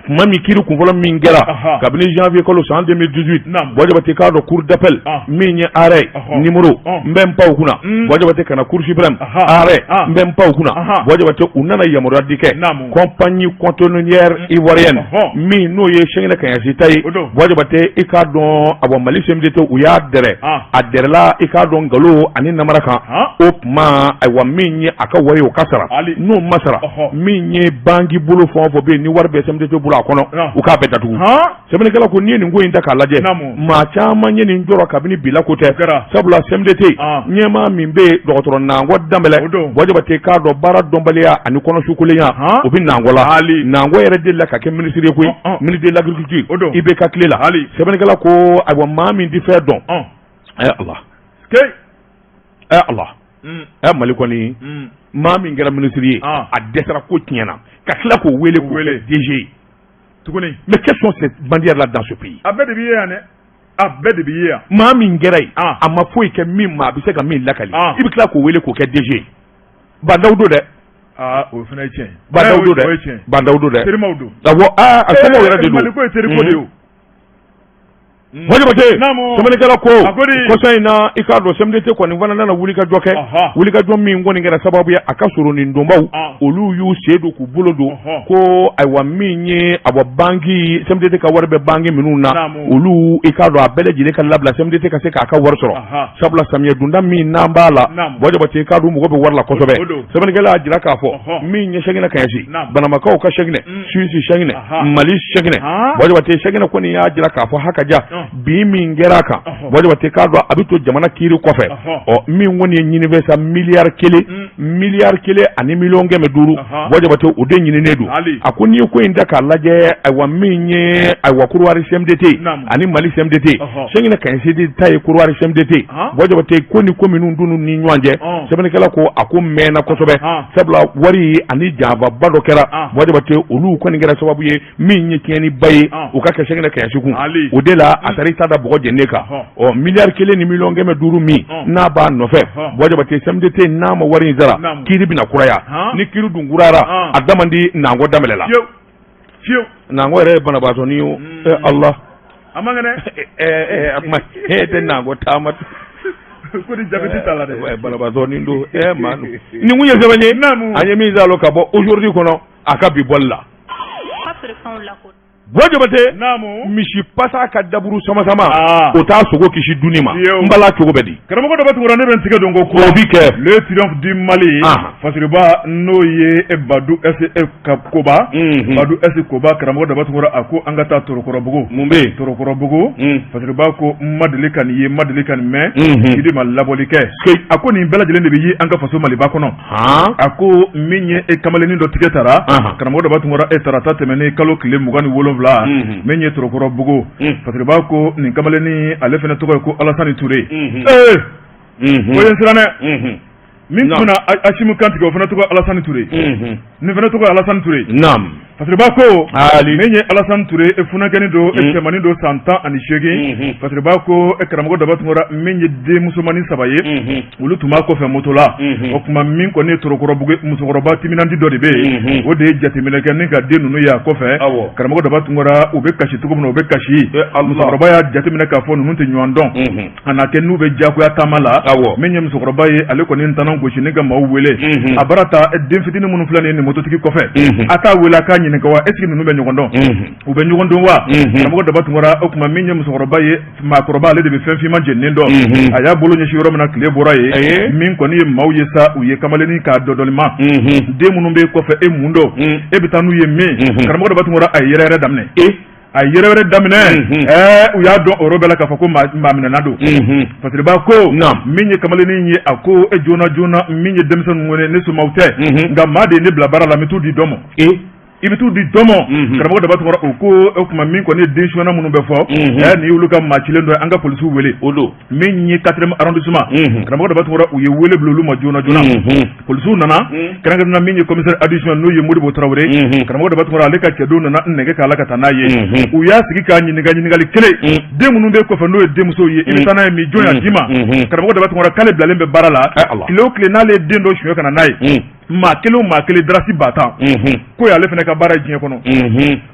tuma min, kiiri kunfɔlɔ min kɛra kabini janvier kalo san 2018, Buwa Jabate, k'a dɔn cour d'appel min ye arrêt numéro n bɛ n pan o kunna, Buwa Jabate, ka na cour suprême arrêt n bɛ n pan o kunna, Buwa Jabate, u nana yamaruya di kɛ compagnie conteneur ivoirienne min n'o ye Sɛkinɛ Kaɲasi ta ye, Buwa Jabate, i k'a dɔn awa Mali CMDT u y'a dɛrɛ, a dɛrɛla, i k'a dɔn nkalon ani namara kan. O tuma, ayiwa, min ye a ka wari o ka sara, n'o ma sara, min ye banki bolo fɛn o fɛn bɛ yen ni wari bɛ CMDT bolo a kɔnɔ, u k'a bɛɛ datugu. Sɛbɛnnikɛla ko n'i ye nin ko in ta k'a lajɛ, maa caman ye nin jɔrɔ kabini bi la ko tɛ, sabula CMDT ɲɛmaa min bɛ yen, dɔgɔtɔrɔ Nangɔ Danbɛlɛ, Buwa Jabate, k'a dɔn baara dɔnbaliya ani kɔnɔsukolenya o bɛ Nangɔ la. Nangɔ yɛrɛ delila ka kɛ minisiri ye koyi, ministre de l'agriculture IBK tile la. Sɛbɛnnikɛla ko, ayiwa, maa min tɛ fɛn dɔn, ɛ Ala, ɛ Ala, ɛ Mali kɔni, maa min kɛra minisiri ye, a dɛsɛra ko tiɲɛna ka tila k'o wele k'o kɛ DG ye tuguni. Mais quels sont ces bandières là dans ce pays? A bɛɛ de b'i ye yan dɛ, a bɛɛ de b'i ye yan. Maa min kɛra yen, a ma foyi kɛ min ma a bɛ se ka min lakali, i bɛ tila k'o wele k'o kɛ DG ye. Bah N'Daw don dɛ. Aa, o fana ye tiɲɛ ye. Bah N'Daw don dɛ, Bah N'Daw don dɛ. Terimaw don. Awɔ, aa, a somɔgɔw yɛrɛ de don. Mali ko ye teriko de ye o. Buwa Jabate, sɛbɛnnikɛla ko kɔsa in na, i k'a dɔn CMDT kɔni fana nana wulikajɔ kɛ, wulikajɔ min kɔni kɛra sababu ye a ka sɔrɔ nin donbaw olu y'u sen don k'u bolo don ko ayiwa min ye awa banki CMDT ka wari bɛ banki minnu na, olu, i k'a dɔn a bɛɛ lajɛlen ka labila, CMDT ka se k'a ka wari sɔrɔ, sabula samiyɛ donda min n'an b'a la, Buwa Jabate, i k'a dɔn mɔgɔ bɛ wari la kosɛbɛ. Sɛbɛnnikɛla y'a jira k'a fɔ min ye Sɛkinɛ Kaɲasi, Banamakaw ka Sɛkinɛ, Suisse Sɛkinɛ, Mali Sɛkinɛ, Buwa Jabate, Sɛkinɛ kɔni y'a jira k'a fɔ hakaja bin min kɛra a kan, Buwa Jabate, k'a dɔn a bɛ to jamana kiiri kɔfɛ. Ɔ min kɔni ye ɲinifɛn sa, miliyari 1, miliyari 1 ani miliyɔn 500, Buwa Jabate, o de ɲininen don. A ko n'i ye ko in ta k'a lajɛ, ayiwa, min ye ayiwa Korowari CMDT ani Mali CMDT, Sɛkinɛ Kaɲasi ta ye Korowari CMDT, Buwa Jabate, ko ni ko minnu dun ni ɲɔgɔn cɛ, sɛbɛnnikɛla ko a ko mɛnna kosɛbɛ, sabula wari ani janfaba dɔ kɛra, Buwa Jabate, olu kɔni kɛra sababu ye min ye tiɲɛniba ye u ka kɛ Sɛkinɛ Kaɲasi kun. O de la a taara i ta da bɔgɔ jɛnen kan. Ɔ miliyari 1 ni miliyɔn 500 min n'a b'a nɔfɛ, Buwa Jabate, CMDT n'a ma wari in sara, kiiri bɛna kuraya. Ni kiiri dun kurayara, a da man di Nangɔ Danbɛlɛ la. Nangɔ yɛrɛ ye banabaatɔnin ye o. Ala, a man kɛnɛ. A kuma e tɛ Nangɔ taama ko ni jabɛti t'a la dɛ. Banabaatɔnin don. Maa nin kun ye sɛbɛn ye an ye min zalo ka bɔ Aujourd'hui kɔnɔ a ka bi bɔli la. Buwa Jabate, misi pasa ka daburu sama sama, o t'a sogo kisi dunni ma. N bala cogo bɛ di? Karamɔgɔ dɔ bɛ tugura, ne bɛ n tigɛ don ko o bi kɛ. Le triomphe du Mali, Fasiriba n'o ye Badu S Koba, Badu S Koba, karamɔgɔ dɔ bɛ tugura, a ko an ka taa Torokɔrɔbugu. Mun bɛ yen? Torokɔrɔbugu, Fasiriba ko n ma deli ka nin ye, n ma deli ka nin mɛn, jiri ma labɔli kɛ. A ko nin bɛɛ lajɛlen de bɛ ye an ka faso Maliba kɔnɔ. A ko min ye e kamalennin dɔ tigɛ tara, karamɔgɔ dɔ b'a tugura, e tarata tɛmɛnen kalo tile 27, min ye Torokɔrɔbugu. Fasiriba ko nin kamalennin ale fana tɔgɔ ye ko Alasani Ture. Ee, o ye n siran dɛ. Min tun bɛna Asimu kantigɛ, o fana tɔgɔ Alasani Ture. Nin fana tɔgɔ Alasani Ture. Fasiriba ko min ye Alasani Ture, e funankɛnin don, e cɛmannin don, san 18. Fasiriba ko e karamɔgɔ daba tunkara, min ye den musomannin saba ye, olu tun b'a kɔfɛ moto la. O tuma min kɔni ye Torokɔrɔbugu, musokɔrɔba timinandi dɔ de bɛ yen, o de ye jateminɛ kɛ ni ka den ninnu ye a kɔfɛ. Karamɔgɔ daba tunkara, u bɛ kasi cogo min na, u bɛ kasi. Musokɔrɔba y'a jateminɛ k'a fɔ ninnu tɛ ɲɔgɔn dɔn. A n'a kɛ n'u bɛ jagoya taama la, min ye musokɔrɔba ye, ale kɔni tana gosi ni ka maaw wele. A bara ta den fitinin minnu filɛ nin ye nin mototigi kɔfɛ, a t'a wele a k'a ɲininka wa est-ce que ninnu bɛ ɲɔgɔn dɔn u bɛ ɲɔgɔn dɔn wa karamɔgɔ Daba Tunkara o tuma min ye musokɔrɔba ye maakɔrɔba ale de bɛ fɛn finman jeninen dɔn a y'a bolo ɲɛsin yɔrɔ min na tile bɔra yen min kɔni ye maaw ye sa u ye kamalennin k'a dɔdɔlima den minnu bɛ kɔfɛ e mun don e bɛ taa n'u ye min karamɔgɔ Daba Tunkara a ye yɛrɛyɛrɛ daminɛ a ye yɛrɛyɛrɛ daminɛ u y'a dɔn o yɔrɔ bɛɛ la k'a fɔ ko maa minɛna don Fasiriba ko min ye kamalennin ye a ko e joona joona min ye denmisɛnnin wele ne somaw tɛ nka maa de ye ne bila baara la n bɛ t'u di dɔ ma i bɛ t'u di dɔ ma karamɔgɔ Daba Tunkara o ko o tuma min kɔni ye den sonyɛna minnu bɛ fɔ nin y'olu ka maa cilen dɔ ye an ka polisiw wele o don min ye quatrième arrondissement karamɔgɔ Daba Tunkara u ye wele bila olu ma joona joona polisiw nana kɛrɛnkɛrɛnnenya min ye commissaire adjoint n'o ye Modibo Tarawele karamɔgɔ Daba Tunkara ale ka cɛdenw nana nɛgɛ k'a la ka taa n'a ye u y'a sigi k'a ɲininka ɲininkali kelen den minnu bɛ kɔfɛ n'o ye denmusow ye i bɛ taa n'a ye min jɔn y'a d'i ma karamɔgɔ Daba Tunkara k'ale bilalen bɛ baara la tile o tile n'ale ye den dɔ suɲɛ ka na n'a ye maa kelen o maa kelen darasi 10 000 k'o y'ale fana ka baara ye diɲɛ kɔnɔ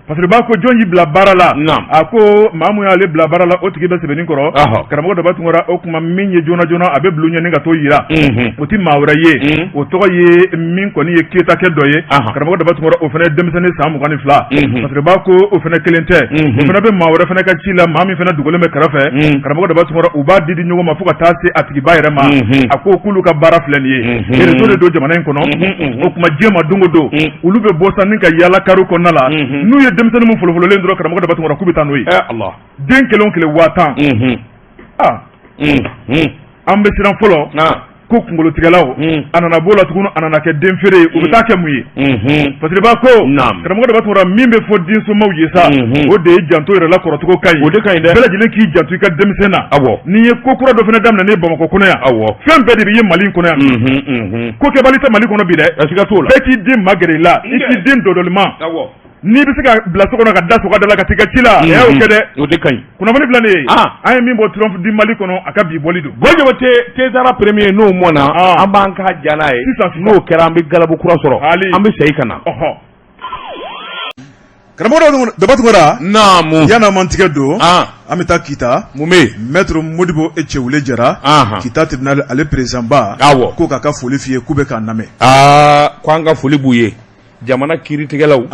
Fasiriba ko jɔn y'i bila baara la a ko maa mun y'ale bila baara la o tigi bɛ Sebenikɔrɔ karamɔgɔ Daba Tunkara o tuma min ye joona joona a bɛ bulon ɲɛ ni ka t'o yira o tɛ maa wɛrɛ ye o tɔgɔ ye min kɔni ye Keyitakɛ dɔ ye karamɔgɔ Daba Tunkara o fana ye denmisɛnnin san 22 Fasiriba ko o fana kelen tɛ o fana bɛ maa wɛrɛ fana ka ci la maa min fana dogolen bɛ kɛrɛfɛ karamɔgɔ Daba Tunkara u b'a di di ɲɔgɔn ma fo ka taa se a tigiba yɛrɛ ma a ko k'olu ka baara filɛ nin ye réseau de don jamana in kɔnɔ o tuma diɲɛ ma don o don olu bɛ bɔ sa ni ka yaala karo kɔnɔna la n'u ye denmisɛnnin min folofololen dɔrɔn karamɔgɔ Daba Tunkara k'u bɛ taa n'o ye den kelen o kelen 10 000 aa an bɛ siran fɔlɔ ko kunkolotigɛlaw a nana b'o la tuguni a nana kɛ den feere ye u bɛ taa kɛ mun ye Fasiriba ko karamɔgɔ Daba Tunkara min bɛ fɔ densomaw ye sa o de ye janto yɛrɛ la kɔrɔcogo ka ɲi o de ka ɲi dɛ bɛɛ lajɛlen k'i janto i ka denmisɛn na awɔ n'i ye ko kura dɔ fana daminɛ ne Bamakɔ kɔnɔ yan awɔ fɛn bɛɛ de bɛ ye Mali in kɔnɔ yan ko kɛbali tɛ Mali kɔnɔ bi dɛ siga t'o la bɛɛ k'i den magɛrɛ i la i k'i den dɔdɔlima awɔ n'i bɛ se ka bila so kɔnɔ ka da sogo da la ka t'i ka ci la ɛ o kɛ dɛ o de ka ɲi kunnafoni filɛ nin ye an ye min bɔ Triomphe du Mali kɔnɔ a ka bi bɔli don Buwa Jabate Tezara premier n'o mɔna an b'an ka ja n'a ye sisan n'o kɛra an bɛ galabu kura sɔrɔ an bɛ segin ka na karamɔgɔ Daba Tunkara naamu yan'an m'an tigɛ don an bɛ taa Kita mun bɛ yen maître Modibo e Cɛwule Jara Kita tribunal ale président ba awɔ ko k'a ka foli f'i ye k'u bɛ k'an lamɛn aa ko an ka foli b'u ye jamana kiiritigɛlaw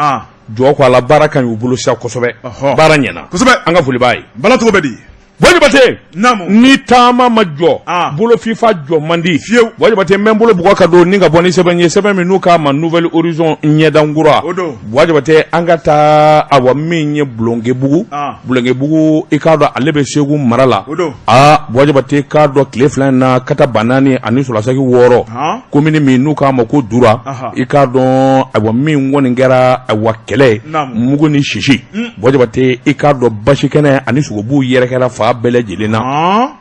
jɔ ko a la baara ka ɲi u bolo sisan kosɛbɛ baara ɲɛna kosɛbɛ an ka foli b'a ye Bala tɔgɔ bɛ di Buwa Jabate naamu ni taama ma jɔ ah. bolo fifa jɔ man di fiyewu Buwa Jabate n bɛ n bolo bugɔ ka don ni ka bɔ ni sɛbɛn ye sɛbɛn min n'u k'a ma Nouvel Horizon ɲɛdankura o don Buwa Jabate an ka taa awa min ye Bulonkebugu ah. Bulonkebugu i k'a dɔn ale bɛ Segu mara la o don aa Buwa Jabate k'a dɔn tile fila in na kata 4000 ani sɔrɔlasaki 6 komini min n'u k'a ma ko Dura i k'a dɔn ayiwa min kɔni kɛra ayiwa kɛlɛ ye mugu ni sisi Buwa Jabate i k'a dɔn basikɛnɛ ani sogobu yɛrɛkɛra fan bɛɛ lajɛlen na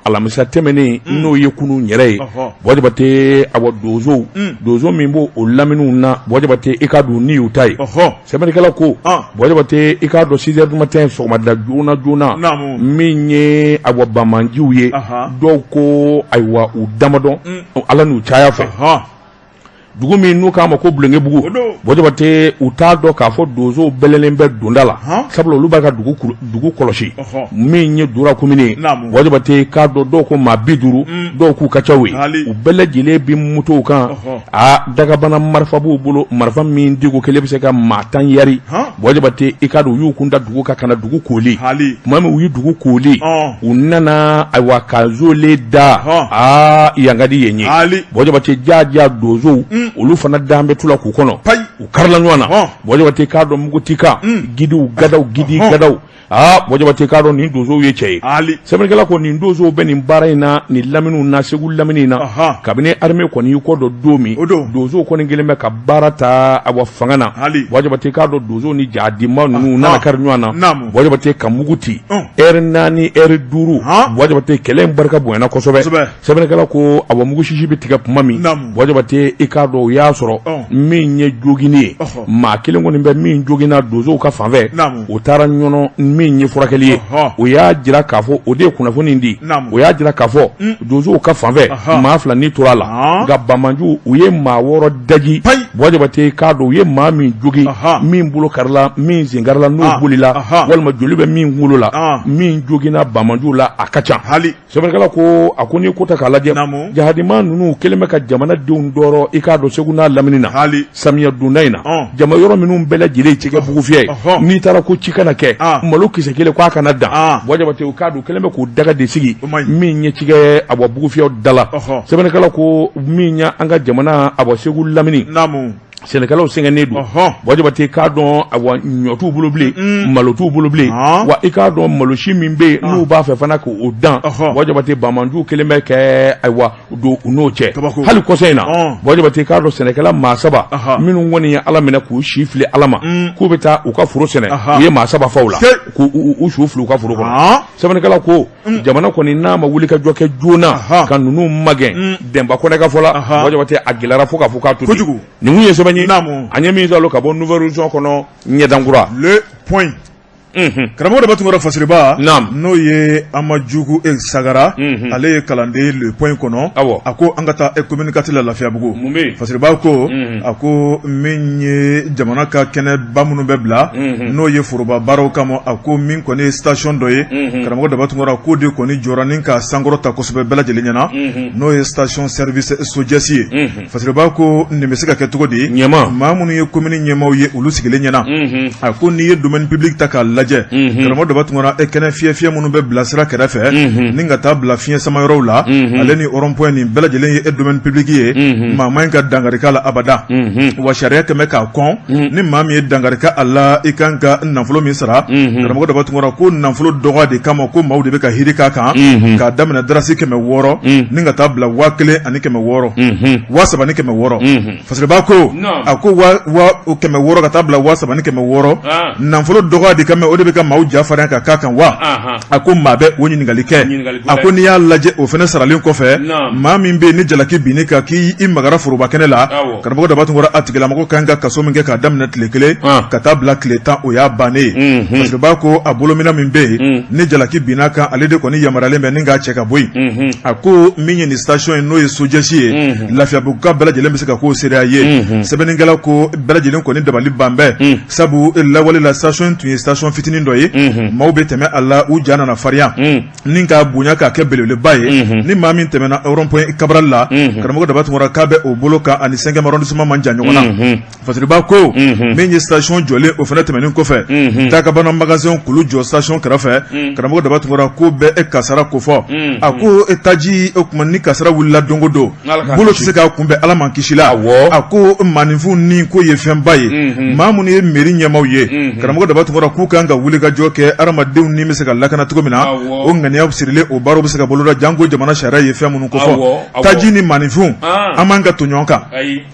alamisa tɛmɛnen n'o ye kunun yɛrɛ ye Buwa Jabate awa donsow donso min b'o o laminiw na Buwa Jabate i k'a dɔn ni y'u ta ye sɛbɛnnikɛla ko Buwa Jabate i k'a dɔn 6 heures du matin sɔgɔmada joona joona min ye awa banbaanciw ye dɔw ko ayiwa u damadɔn Ala n'u caya fɛ dugu min n'u k'a ma ko Bulonkebugu Buwa Jabate u t'a dɔn k'a fɔ donsow bɛlɛnnen bɛ donda la sabula olu b'a ka dugu kɔlɔsi min ye Dura komini ye Buwa Jabate k'a dɔn dɔw ko maa 50 dɔw k'u ka ca o ye u bɛɛ lajɛlen bɛ motow kan aa dagabana marifa b'u bolo marifa min diko kelen bɛ se ka maa 10 yari Buwa Jabate i k'a dɔn u y'u kun da dugu kan ka na dugu kooli tuma min u ye dugu kooli u nana ayiwa ka zole da aa yan ka di yen ye Buwa Jabate jaja donsow olu fana dan bɛ tu la k'u kɔnɔ u karila ɲɔgɔn na Buwa Jabate k'a dɔn mugutikan gidiw gadaw gidi gadaw aa Buwa Jabate k'a dɔn nin donsow ye cɛ ye sɛbɛnnikɛla ko nin donsow bɛ nin baara in na nin laminiw na Segu lamini na kabini armée kɔni y'i kɔ don don min donsow kɔni kɛlen bɛ ka baara ta awa fanga na Buwa Jabate k'a dɔn donsow ni jadima ninnu nana kari ɲɔgɔn na Buwa Jabate ka mugu ci ɛri 4 ɛri 5 Buwa Jabate kɛlɛ in barika bonyana kosɛbɛ sɛbɛnnikɛla ko awa mugu sisi bɛ tigɛ tuma min Buwa Jabate i k'a dɔn o y'a sɔrɔ min ye joginni ye maa kelen kɔni bɛ min joginna donsow ka fanfɛ o taara Ɲɔnɔ min min ye furakɛli ye, o y'a jira k'a fɔ, o de ye kunnafoni di, o y'a jira k'a fɔ donsow ka fanfɛ maa 2 ni tora a la, nka banbaanciw u ye maa 6 daji. Buwa Jabate, k'a dɔn u ye maa min jogin, min bolo karila, min sen karila, n'o bolila, walima joli bɛ min kunkolo la, min joginna banbaanciw la, a ka ca. Sɛbɛnnikɛla ko, a ko n'i ko ta k'a lajɛ, jahadima ninnu kɛlen bɛ ka jamanadenw tɔɔrɔ, i k'a dɔn Segu n'a lamini na samiya donda in na, jama yɔrɔ minnu bɛɛ lajɛlen cikɛ bugufiyɛ ye, n'i taara ko ci kana kɛ, malo kisɛ kelen k'a kana dan. Buwa Jabate, u k'a dɔn kɛlen bɛ k'u daga de sigi min ye cikɛ awa bugufiyɛw da la. Sɛbɛnnikɛla ko min ye an ka jamana awa Segu lamini sɛnɛkɛlaw sɛgɛnnen don. Buwa Jabate, k'a dɔn awa ɲɔ t'u bolo bilen, malo t'u bolo bilen, wa i k'a dɔn malosi min bɛ yen n'u b'a fɛ fana k'o dan, Buwa Jabate, banbaanciw kɛlen bɛ kɛ ayiwa don u n'o cɛ. Hali kɔsa in na, Buwa Jabate, k'a dɔn sɛnɛkɛla maa 3 minnu kɔni ye Ala minɛ k'u si fili Ala ma k'u bɛ taa u ka foro sɛnɛ, u ye maa 3 faa u la k'u su fili u ka foro kɔnɔ. Sɛbɛnnikɛla ko jamana kɔni n'a ma wuli ka jɔ kɛ joona ka ninnu magɛn, Dɛnba Kɔnɛ ka fɔ la, Buwa Jabate, a gɛlɛyara fo k'a fɔ k'a to. Kojugu. Nin kun ye sɛbɛn ye an ye min sɔrɔ ka bɔ Nouvel Horizon kɔnɔ, ɲɛdankura. Le Point. Karamɔgɔ Daba Tunkara, Fasiriba, n'o ye Amajugu Sagara, ale ye kalanden Le Point kɔnɔ. A ko an ka taa commune 4 la, Lafiyabugu. Fasiriba ko, a ko min ye jamana ka kɛnɛba minnu bɛ bila, n'o ye foroba baaraw kama, a ko min kɔni ye station dɔ ye, karamɔgɔ Daba Tunkara, k'o de kɔni jɔra ni ka sankɔrɔta kosɛbɛ bɛɛ lajɛlen ɲɛna, n'o ye station service SOGES ye. Fasiriba ko nin bɛ se ka kɛ cogo di? Ɲɛmaa maa minnu ye commune ɲɛmaaw ye, olu sigilen ɲɛna, a ko n'i ye domaine public ta k'a lajɛ, karamɔgɔ Daba Tunkara, e kɛnɛ fiyɛ fiyɛ minnu bɛ bila sira kɛrɛfɛ ni ka taa bila fiɲɛ sama yɔrɔw la, ale ni rond-point, nin bɛɛ lajɛlen ye e domaine public ye. Maa man ɲi ka dankari k'a la abada, wa sariya kɛmɛ k'a kɔn. Ni maa min ye dankari kɛ a la, i kan ka nafolo min sara, karamɔgɔ Daba Tunkara, ko nafolo dɔgɔ de kama ko maaw de bɛ ka hiri k'a kan, k'a daminɛ darasi 600 ni ka taa bila 1600, 3600. Fasiriba ko, a ko 600 ka taa bila 3600, nafolo dɔgɔ de kama o de bɛ ka maaw ja farinya ka k'a kan wa? A ko maa bɛ o ɲininkali kɛ. A ko n'i y'a lajɛ, o fana saralen kɔfɛ, maa min bɛ yen ni jalaki binn'i kan k'i magara foroba kɛnɛ la, karamɔgɔ Daba Tunkara, a tigilamɔgɔ kan ka kaso min kɛ k'a daminɛ tile 1 ka taa bila tile 10, o y'a bannen ye. Fasiriba ko a bolomina min bɛ yen ni jalaki binn'a kan, ale de kɔni yamaruyalen bɛ ni k'a cɛ ka bɔ yen. A ko min ye nin station ye, n'o ye SOGES ye, Lafiyabuguka bɛɛ lajɛlen bɛ se ka k'o seereya ye. Sɛbɛnnikɛla ko bɛɛ lajɛlen kɔni dabali ban bɛɛ, sabu lawale la station tun ye station fitinin dɔ ye, maaw bɛ tɛmɛ a la, u ja nana farinya ni k'a bonya k'a kɛ belebeleba ye. Ni maa min tɛmɛna rond-point Cabral la, karamɔgɔ Daba Tunkara, k'a bɛ o bolo kan ani 5e arrondissement man jan ɲɔgɔn na. Fasiriba ko min ye station jɔlen, o fana tɛmɛnen kɔfɛ, Dakabana magasin k'olu jɔ station kɛrɛfɛ, karamɔgɔ Daba Tunkara, ko bɛɛ e kasara ko fɔ. A ko taji o tuma ni kasara wulila don o don, bolo tɛ se k'a kunbɛn, Ala m'an kisi la. A ko maaninfin ni ko ye fɛnba ye. Maa minnu ye mairie ɲɛmaaw ye, karamɔgɔ Daba Tunkara, k'u kan ka wuli ka jɔ kɛ, hadamadenw ni bɛ se ka lakana cogo min na, o ŋaniya sirilen, o baaraw bɛ se ka boloda, janko jamana sariya ye fɛn minnu kofɔ. Taji ni maaninfin, an man ka to ɲɔgɔn kan.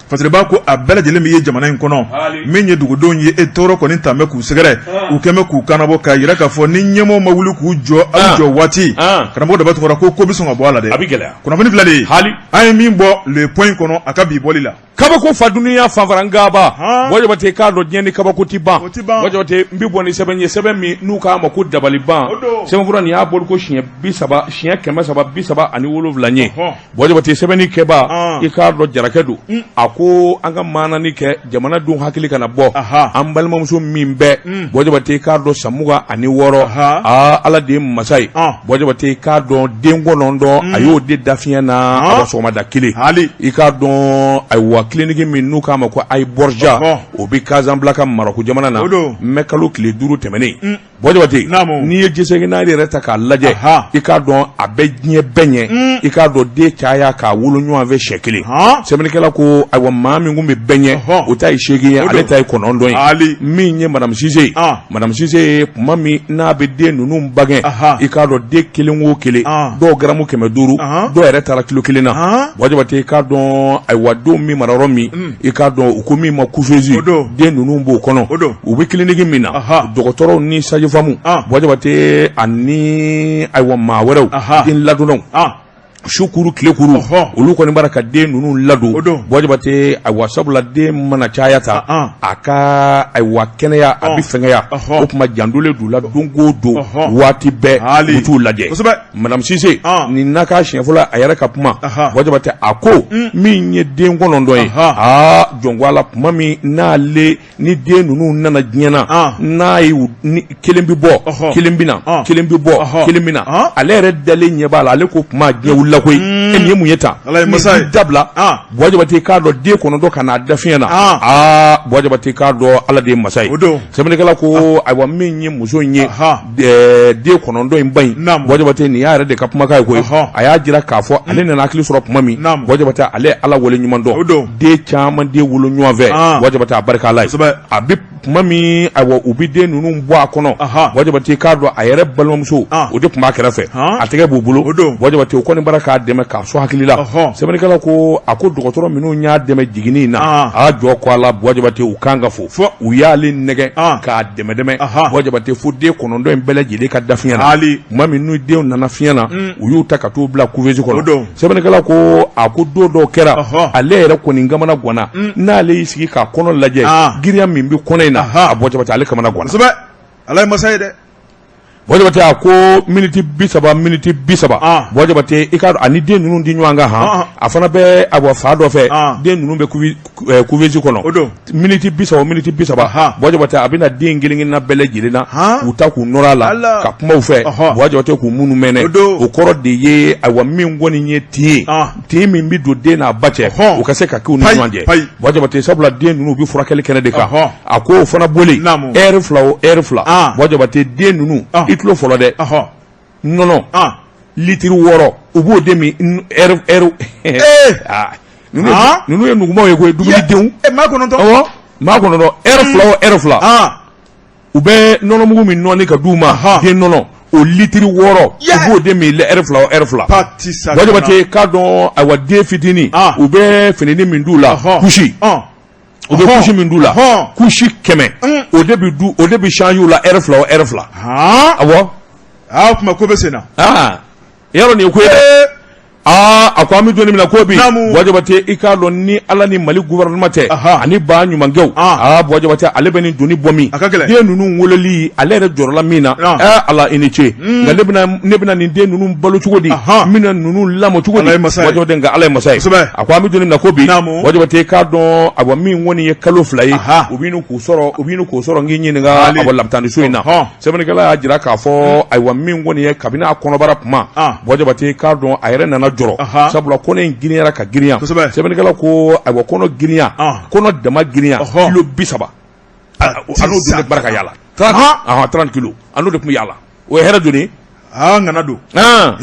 Fasiriba ko a bɛɛ lajɛlen bɛ ye jamana in kɔnɔ. Min ye dugudenw ye, e tɔɔrɔ kɔni tan bɛ k'u sɛgɛrɛ, u kɛmɛ k'u kannabɔ k'a jira k'a fɔ ni ɲɛmɔgɔ ma wuli k'u jɔ aw jɔ waati, karamɔgɔ Daba Tunkara, ko ko bɛ sɔn ka bɔ a la dɛ. A bɛ gɛlɛya. Kunnafoni filɛ de ye an ye min bɔ Le Point kɔnɔ a ka bi bɔli la. Kabako fa dunuya fanfarangaba, Buwa Jabate, k'a dɔn diɲɛ ni kabako tɛ ban. Buwa Jabate, n bɛ bɔ ni sɛbɛn ye, sɛbɛn min n'u k'a ma ko dabaliban. Sɛbɛnfura nin y'a bɔli ko siɲɛ bi saba, siɲɛ 337 ye. Buwa Jabate, sɛbɛnni kɛba, i k'a dɔn jarakɛ don. A ko an ka maanani kɛ jamanadenw hakili kana bɔ. An balimamuso min bɛ, Buwa Jabate, i k'a dɔn san 26, aa, Ala de ye masa ye. Buwa Jabate, i k'a dɔn den 9, a y'o de da fiɲɛ na a sɔgɔmada kelen. I k'a dɔn ayiwa kiliniki min n'u k'a ma ko Ayi Bɔrja, o bɛ Casablanca Marɔku jamana na, mɛ kalo tile 5 tɛmɛnen. Buwa Jabate, n'i ye J5 yɛrɛ ta k'a lajɛ, i k'a dɔn a bɛ diɲɛ bɛɛ ɲɛ, i k'a dɔn den caya k'a wolo ɲɔgɔn fɛ siɲɛ kelen. Sɛbɛnnikɛla ko ayiwa maa min tun bɛ bɛɛ ɲɛ, o ta ye 8 ye, ale ta ye 9 ye. Min ye madame Sise ye, madame Sise ye, tuma min n'a bɛ den ninnu bange, i k'a dɔn den kelen o kelen, dɔw garamu 500, dɔw yɛrɛ taara kilo 1 na. Buwa Jabate, i k'a dɔn ayiwa denw min mara yɔrɔ min, i k'a dɔn u ko min ma couveuse, den ninnu b'o kɔnɔ. U bɛ kiliniki min na, dɔgɔtɔrɔw ni sage-femme, Buwa Jabate, ani ayiwa maa wɛrɛw, den ladonnaw. Su kuru tile kuru olu kɔni b'a ka den ninnu ladon Buwa Jabate ayiwa sabula den mana caya ta a ka ayiwa kɛnɛya a bɛ fɛngɛya o tuma jantolen d'u la don o don waati bɛɛ u t'u lajɛ madame Sise nin n'a ka siɲɛ fɔlɔ a yɛrɛ ka kuma Buwa Jabate a ko min ye den 9 ye aa jɔn ko Ala tuma min n'ale ni den ninnu nana diɲɛ na n'a ye kelen bɛ bɔ kelen bɛ na kelen bɛ bɔ kelen bɛ na ale yɛrɛ dalen ɲɛ b'a la ale ko kuma diɲɛ wulila koyi e nin ye mun ye tan dabila Buwa Jabate k'a dɔn den 9 ka n'a da fiɲɛ na aa Buwa Jabate k'a dɔn Ala de ye masa ye sɛbɛnnikɛla ko ayiwa min ye muso in ye den 9 in ba in Buwa Jabate nin y'a yɛrɛ de ka kumakan ye koyi a y'a jira k'a fɔ ale nana hakili sɔrɔ tuma min Buwa Jabate ale ye Ala wale ɲuman dɔn den caman den wolo ɲɔgɔn fɛ Buwa Jabate a barika Ala ye a bɛ tuma min ayiwa u bɛ den ninnu bɔ a kɔnɔ Buwa Jabate k'a dɔn a yɛrɛ balimamuso o de tun b'a kɛrɛfɛ a tɛgɛ b'u bolo Buwa Jabate o kɔni bara k'a dɛmɛ k'a sɔn hakili la sɛbɛnnikɛla ko a ko dɔgɔtɔrɔ minnu y'a dɛmɛ jiginni in na a jɔ ko Ala Buwa Jabate u kan ka fo u y'ale nɛgɛ k'a dɛmɛ dɛmɛ Buwa Jabate fo den 9 in bɛɛ lajɛlen ka da fiɲɛ na tuma min n'u denw nana fiɲɛ na u y'u ta ka t'u bila couveuse kɔnɔ sɛbɛnnikɛla ko a ko don dɔw kɛra ale yɛrɛ kɔni kamana ganna n'ale y'i sigi k'a kɔnɔ lajɛ girinya min bɛ kɔnɔ in na a Buwa Jabate ale kamana ganna Ala ye masa ye dɛ Buwa Jabate a ko miniti 30 miniti 30 Buwa Jabate i k'a dɔn ani den ninnu di ɲɔgɔn kan han a fana bɛ awa fa dɔ fɛ den ninnu bɛ couveuse kɔnɔ miniti 30 miniti 30 Buwa Jabate a bɛna den kelen kelenna bɛɛ lajɛlen na k'u ta k'u nɔrɔ a la ka kuma u fɛ Buwa Jabate k'u minnu mɛnɛ o kɔrɔ de ye ayiwa min kɔni ye tin ye tin min bɛ don den n'a ba cɛ o ka se ka k'u ni ɲɔgɔn cɛ Buwa Jabate sabula den ninnu bɛ furakɛli kɛnɛ de kan a ko o fana bɔlen heure 2 o heure 2 Buwa Jabate den ninnu i tulo fɔlɔ dɛ nɔnɔ litiri 6 u b'o de min heure heure ninnu ye nugumaw ye koyi dumunidenw maa 9 awɔ maa 9 heure 2 o heure 2 u bɛ nɔnɔmugu min nɔɔni ka d'u ma den nɔnɔ o litiri 6 u b'o de min heure 2 o heure 2 Buwa Jabate k'a dɔn ayiwa den fitinin u bɛ fininin min d'u la couche u bɛ couche min d'u la couche 100 o de bɛ du o de bɛ changer u la heure 2 o heure 2 awɔ aa o tuma ko bɛ sen na yɔrɔ nin ye ko ye dɛ aa a ko an bɛ don min na ko bi Buwa Jabate i k'a dɔn ni Ala ni Mali gouvernement tɛ ani ba ɲumankɛw aa Buwa Jabate ale bɛ nin doni bɔ min den ninnu wololi ale yɛrɛ jɔrɔla min na ɛɛ Ala i ni ce nka ne bɛna nin den ninnu balo cogo di n bɛna ninnu lamɔ cogo di Buwa Jabate nka Ala ye masa ye a ko an bɛ don min na ko bi Buwa Jabate k'a dɔn awa min kɔni ye kalo 2 ye u bɛ k'u sɔrɔ u bɛ k'o sɔrɔ n k'i ɲininka awa lapitaniso in na sɛbɛnnikɛla y'a jira k'a fɔ ayiwa min kɔni ye kabini a kɔnɔbara kuma Buwa Jabate k'a dɔn a yɛrɛ nana jɔrɔ sabula kɔnɔ in girinyara ka girinya sɛbɛnnikɛla ko ayiwa kɔnɔ girinya kɔnɔ dama girinya kilo 30 a n'o de bara ka yaala 30 kilos a n'o de tun bɛ yaala o ye hɛrɛ joli Aa ŋana don aa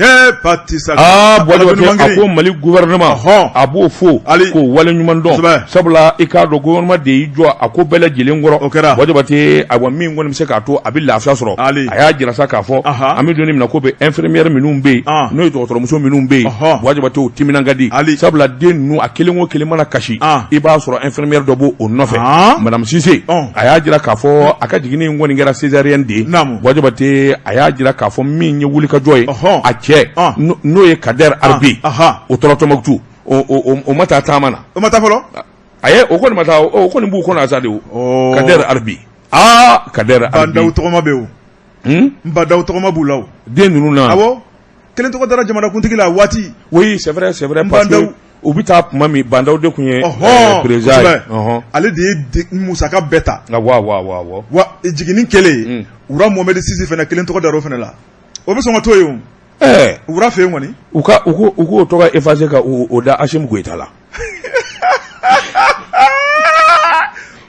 Buwa Jabate a ko Mali gouvernement a b'o fo k'o wale ɲuman dɔn sabula i k'a dɔn gouvernement de y'i jɔ a ko bɛɛ lajɛlen kɔrɔ o kɛra Buwa Jabate ayiwa min kɔni bɛ se k'a to a bɛ lafiya sɔrɔ a y'a jira sa k'a fɔ an bɛ don min na ko bɛ infirmière minnu bɛ yen n'o ye dɔgɔtɔrɔmuso minnu bɛ yen Buwa Jabate u timinan ka di sabula den ninnu a kelen o kelen mana kasi i b'a sɔrɔ infirmière dɔ b'o nɔfɛ madame Sise a y'a jira k'a fɔ a ka jiginni in kɔni kɛra césarienne de ye Buwa Jabate a y'a jira k'a fɔ min ye wulikajɔ ye a cɛ n'o ye Kader Arbi o tora Tɔnbukutu o ma taa taama na o ma taa fɔlɔ ayi o kɔni ma taa o kɔni b'u kɔnɔ sa de o Kader Arbi aa Kader Arbi Ba Ndaw tɔgɔma bɛ o Ba Ndaw tɔgɔma b'u la o den ninnu na awɔ kelen tɔgɔ dara jamanakuntigi la waati oui c'est vrai c'est vrai parce que u bɛ taa tuma min Ba Ndaw de tun ye président ye ale de ye musaka bɛɛ ta wa wa jiginni kɛlen Roi Mohamed VI fana kelen tɔgɔ dara o fana la o bɛ sɔn ka to yen o Roi fɛ yen kɔni u ka u k'o tɔgɔ effacer ka o da Assimi Goïta la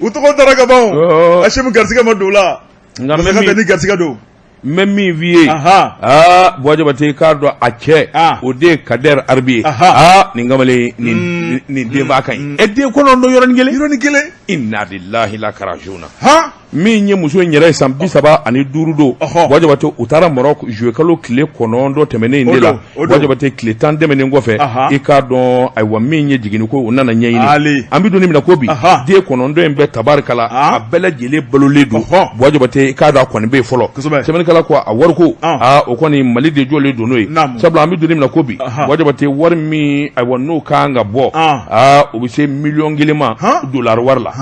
u tɔgɔ dara ka ban Assimi garisɛgɛ ma don o la nka ni garisɛgɛ don n bɛ min f'i ye aa Buwa Jabate k'a dɔn a cɛ o de ye Kader Arbi ye aa nin kamalen nin denba ka ɲi e den 9 yɔrɔnin kelen yɔrɔnin kelen inna lillahi la karajuna han Min ye muso in yɛrɛ ye san 35 don. Buwa Jabate, u taara Maroc juillet kalo tile 9 tɛmɛnen in de la. Buwa Jabate, tile 10 tɛmɛnen kɔfɛ, i k'a dɔn, ayiwa, min ye jiginni ko, o nana ɲɛɲini. An bɛ don min na ko bi, den 9 in bɛɛ, tabarikala, a bɛɛ lajɛlen balolen don. Buwa Jabate, i k'a dɔn, a kɔni bɛ yen fɔlɔ. Sɛbɛnnikɛla ko a wariko, aa, o kɔni Mali de jɔlen don n'o ye, sabula an bɛ don min na ko bi, Buwa Jabate, wari min, ayiwa, n'o kan ka bɔ, aa, o bɛ se miliyɔn 1 ma dolari wari la,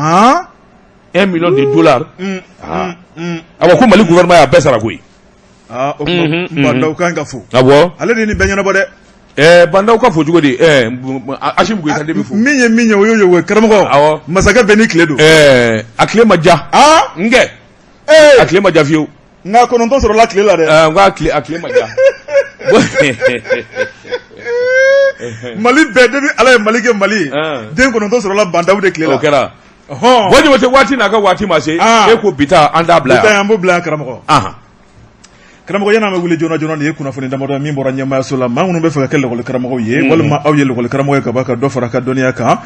1 million de dollars. A ko Mali gouvernement y'a bɛɛ sara koyi. O Ba Ndaw kan ka fo. Awɔ. Ale de ye nin bɛɛ ɲɛnabɔ dɛ. Ba Ndaw ka fo cogo di? Asimi Goyita de bɛ fo. Min ye min ye, o y'o ye o ye, karamɔgɔ. Awɔ. Masakɛ bɛɛ n'i tile don. A tile ma diya. N kɛ a tile ma diya fiyewu. Nka 9 sɔrɔla tile la dɛ. N ko a tile ma diya. Mali bɛɛ, depuis Ala ye Mali kɛ Mali ye, den 9 sɔrɔla Ba Ndaw de tile la. O kɛra. Buwa Jabate, waati n'a ka waati ma se, e ko bi ta, an t'a bila yan. Bi ta, an b'o bila yan, karamɔgɔ. Karamɔgɔ, yan'an bɛ wuli joona joona, nin ye kunnafoni damadɔ min bɔra ɲɛmaayaso la. Maa minnu bɛ fɛ ka kɛ lakɔli karamɔgɔw ye, walima aw ye lakɔli karamɔgɔ ye ka ban, ka dɔ fara ka dɔnniya kan,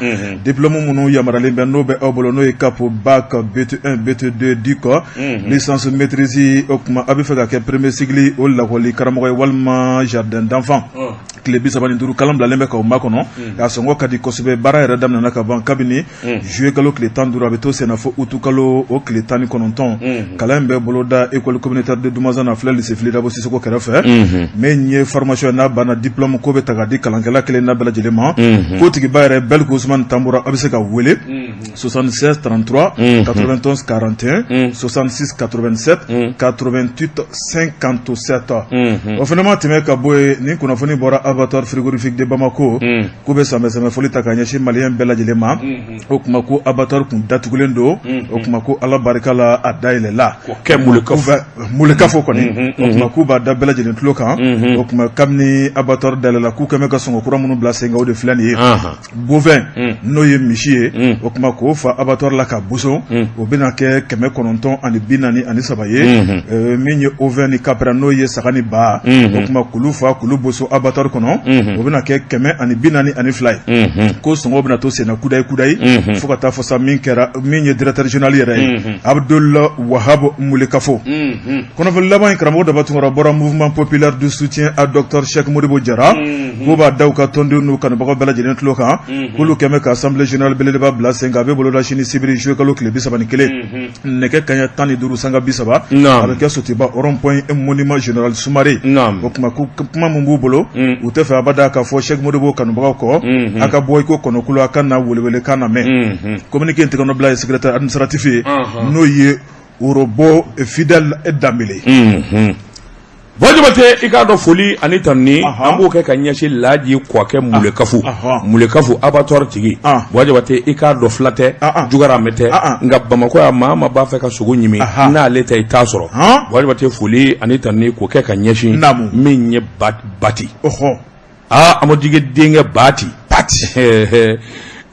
diplôme minnu yamaruyalen bɛ, n'o bɛ aw bolo, n'o ye CAP, BAC, BT1, BT2, DUC, licence, maîtrise, o tuma aw bɛ fɛ ka kɛ premier cycle o lakɔli karamɔgɔ ye walima jardin d'enfant, tile 35 kalan bilalen bɛ k'aw makɔnɔ. K'a sɔngɔ ka di kosɛbɛ. Baara yɛrɛ daminɛna ka ban kabini juillet kalo tile 15, a bɛ to senna fo août kalo o tile 19. Kalan in bɛ boloda école communautaire de Dumazana filɛ, lycée Fily Dabo Sissoko kɛrɛfɛ. Min ye formation n'a banna, diplôme ko bɛ ta ka di kalankɛla kelen na bɛɛ lajɛlen ma. Ko tigiba yɛrɛ, Bɛliku Usumani Tanbura, a bɛ se ka wele 76 33 91 41, 66 87 88 57. O fana ma tɛmɛ ka bɔ yen, nin kunnafoni bɔra abattoir frigorifique de Bamako, k'u bɛ sanbɛ foli ta ka ɲɛsin maliyɛn bɛɛ lajɛlen ma. O tuma ko abattoir kun datugulen don, o tuma ko Ala barika la, a dayɛlɛla. Mulekafo kɔni, o tuma k'u b'a da bɛɛ lajɛlen tulo kan. O tuma kabini abattoir dayɛlɛla, k'u kɛmɛ ka sɔngɔ kura minnu bila sen kan, o de filɛ nin ye: bovin, n'o ye misi ye, o tuma k'o fa abattoir la ka boso, o bɛna kɛ 943 ye. Min ye ovin ni caprin, n'o ye saga ni ba, o tuma k'olu fa k'olu boso abattoir kɔnɔ, o bɛna kɛ 142 ye. Ko sɔngɔ bɛna to senna kudayi kudayi fo ka taa fɔ sa min kɛra min ye directeur général yɛrɛ ye, Abdul Wahab Mulekafo. Kunnafoni laban in, karamɔgɔ Daba Tunkara, bɔra Mouvement populaire de soutien à docteur Cheikh Modibo Jara, k'u b'a da u ka tɔndenw n'u kanubagaw bɛɛ lajɛlen tulo kan, k'olu kɛmɛ ka assemblée générale belebeleba bila sen kan. A bɛ boloda sini sibiri juillet kalo tile 31, nɛgɛ kanɲɛ 15 sanga 30, a bɛ kɛ Sotiba rond point monument général Sumare. O tuma ko kuma min b'u bolo, u tɛ fɛ abada k'a fɔ Cheikh Modibo kanubagaw kɔ, a ka bɔ i ko kɔnɔkulu, a ka na welewelekan na mɛn. Communiqué in tɛgɛnɔbila ye secrétaire administratif ye, n'o ye Orobo Fidèle Danbele. Buwa Jabate, i k'a dɔn, foli ani tanuni, an b'o kɛ ka ɲɛsin Laji Kɔkɛ Mulekafo, Mulekafo abattoir tigi. Buwa Jabate, i k'a dɔn, fila tɛ, jugaramɛ tɛ, nka Bamakɔ yan, maa ma b'a fɛ ka sogo ɲimi, n'ale tɛ i t'a sɔrɔ. Buwa Jabate, foli ani tanuni k'o kɛ ka ɲɛsin min ye Bati, aa, Amadike denkɛ Bati, Bati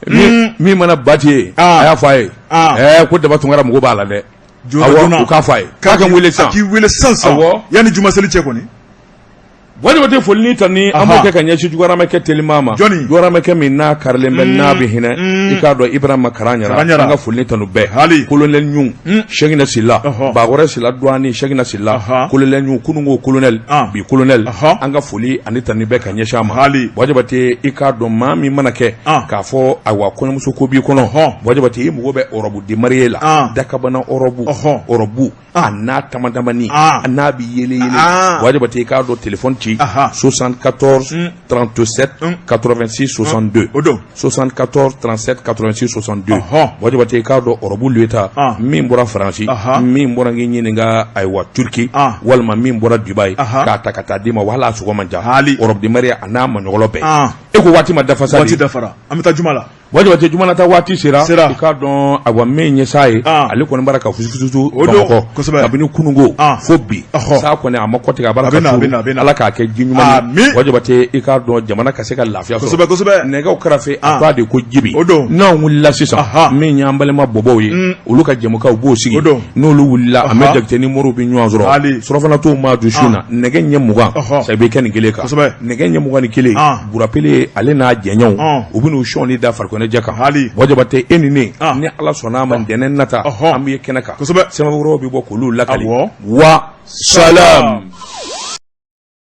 min mana Bati ye, a y'a fɔ a ye ko Daba Tunkara mago b'a la dɛ. Awɔ, u k'a fɔ a ye k'a ka n wele sisan. A k'i wele sisan sisan. Awɔ. Yanni juma seli cɛ kɔni. Buwa Jabate, foli ni tanuni, an b'o kɛ ka ɲɛsin jugaramɛkɛ teliman ma. Jɔnni? Jugaramɛkɛ min n'a karilen bɛ, n'a bɛ hinɛ, i k'a dɔn, Ibrahima Karaɲara. Karaɲara. An ka foli ni tanu bɛɛ. Hali. Colonel Ɲun, Sɛkinɛ Sila, Bakɔrɛ Sila Duwani, Sɛkinɛ Sila, colonel Ɲun, kununko colonel, bi colonel, an ka foli ani tanuni bɛɛ ka ɲɛsin a ma. Hali. Buwa Jabate, i k'a dɔn, maa min mana kɛ k'a fɔ ayiwa kɔɲɔmuso ko b'i kɔnɔ, Buwa Jabate, i mago bɛ robe de mariée la, dakabana robe, robe a n'a tamatamani, a n'a bɛ yele yele. Buwa Jabate, i k'a dɔn, téléphone ci 74 37 86 62. O don. 74 37 86 62. Buwa Jabate, i k'a dɔn, robe leta min bɔra Faransi, min bɔra k'i ɲininka, ayiwa, Turki, walima min bɔra Dubaï, k'a ta ka taa d'i ma, wala a sɔngɔ man ca. Hali. Robe de mariée a n'a maɲɔgɔlɔ bɛɛ. E ko waati ma dafa sa de. Waati dafara, an bɛ taa juma la. Buwa Jabate, jumanata waati sera. Sera. I k'a dɔn, ayiwa, min ye sa ye, ale kɔni b'ara ka fusufusu. O don, Bamakɔ kosɛbɛ. Kabini kununko fo bi, sa kɔni a ma kɔtigɛ, a b'a la A bɛ na, ka a bɛ na, a bɛ na. Ala k'a kɛ ji ɲuman ye. Amin. Buwa Jabate, i k'a dɔn, jamana ka se ka lafiya sɔrɔ. Kosɛbɛ, kosɛbɛ. Nɛgɛw karafe, a b'a de ko jibi. O don. N'anw wulila sisan, min y'an balima bɔbɔw ye, olu ka jɛmukanw b'o sigi. O don. N'olu wulila, a mɛ Jakite ni Moriw bɛ ɲɔgɔn sɔrɔ. Hali. Surɔfana t'o maa dun su na, nɛgɛ ɲɛ 20, sa i bɛ kɛ nin kelen kan. Kosɛbɛ. Nɛgɛ ɲɛ 21, Burapele ale n'a jɛɲɔgɔnw, u bɛ n'u sɔɔni da farikolo jɔnɛjɛ kan hali Buwa Jabate, e ni ne, ni Ala sɔnna a ma, ntɛnɛn nata an bɛ ye kɛnɛ kan. Sɛbɛnfuraw bɛ bɔ k'olu lakali. Wa salam.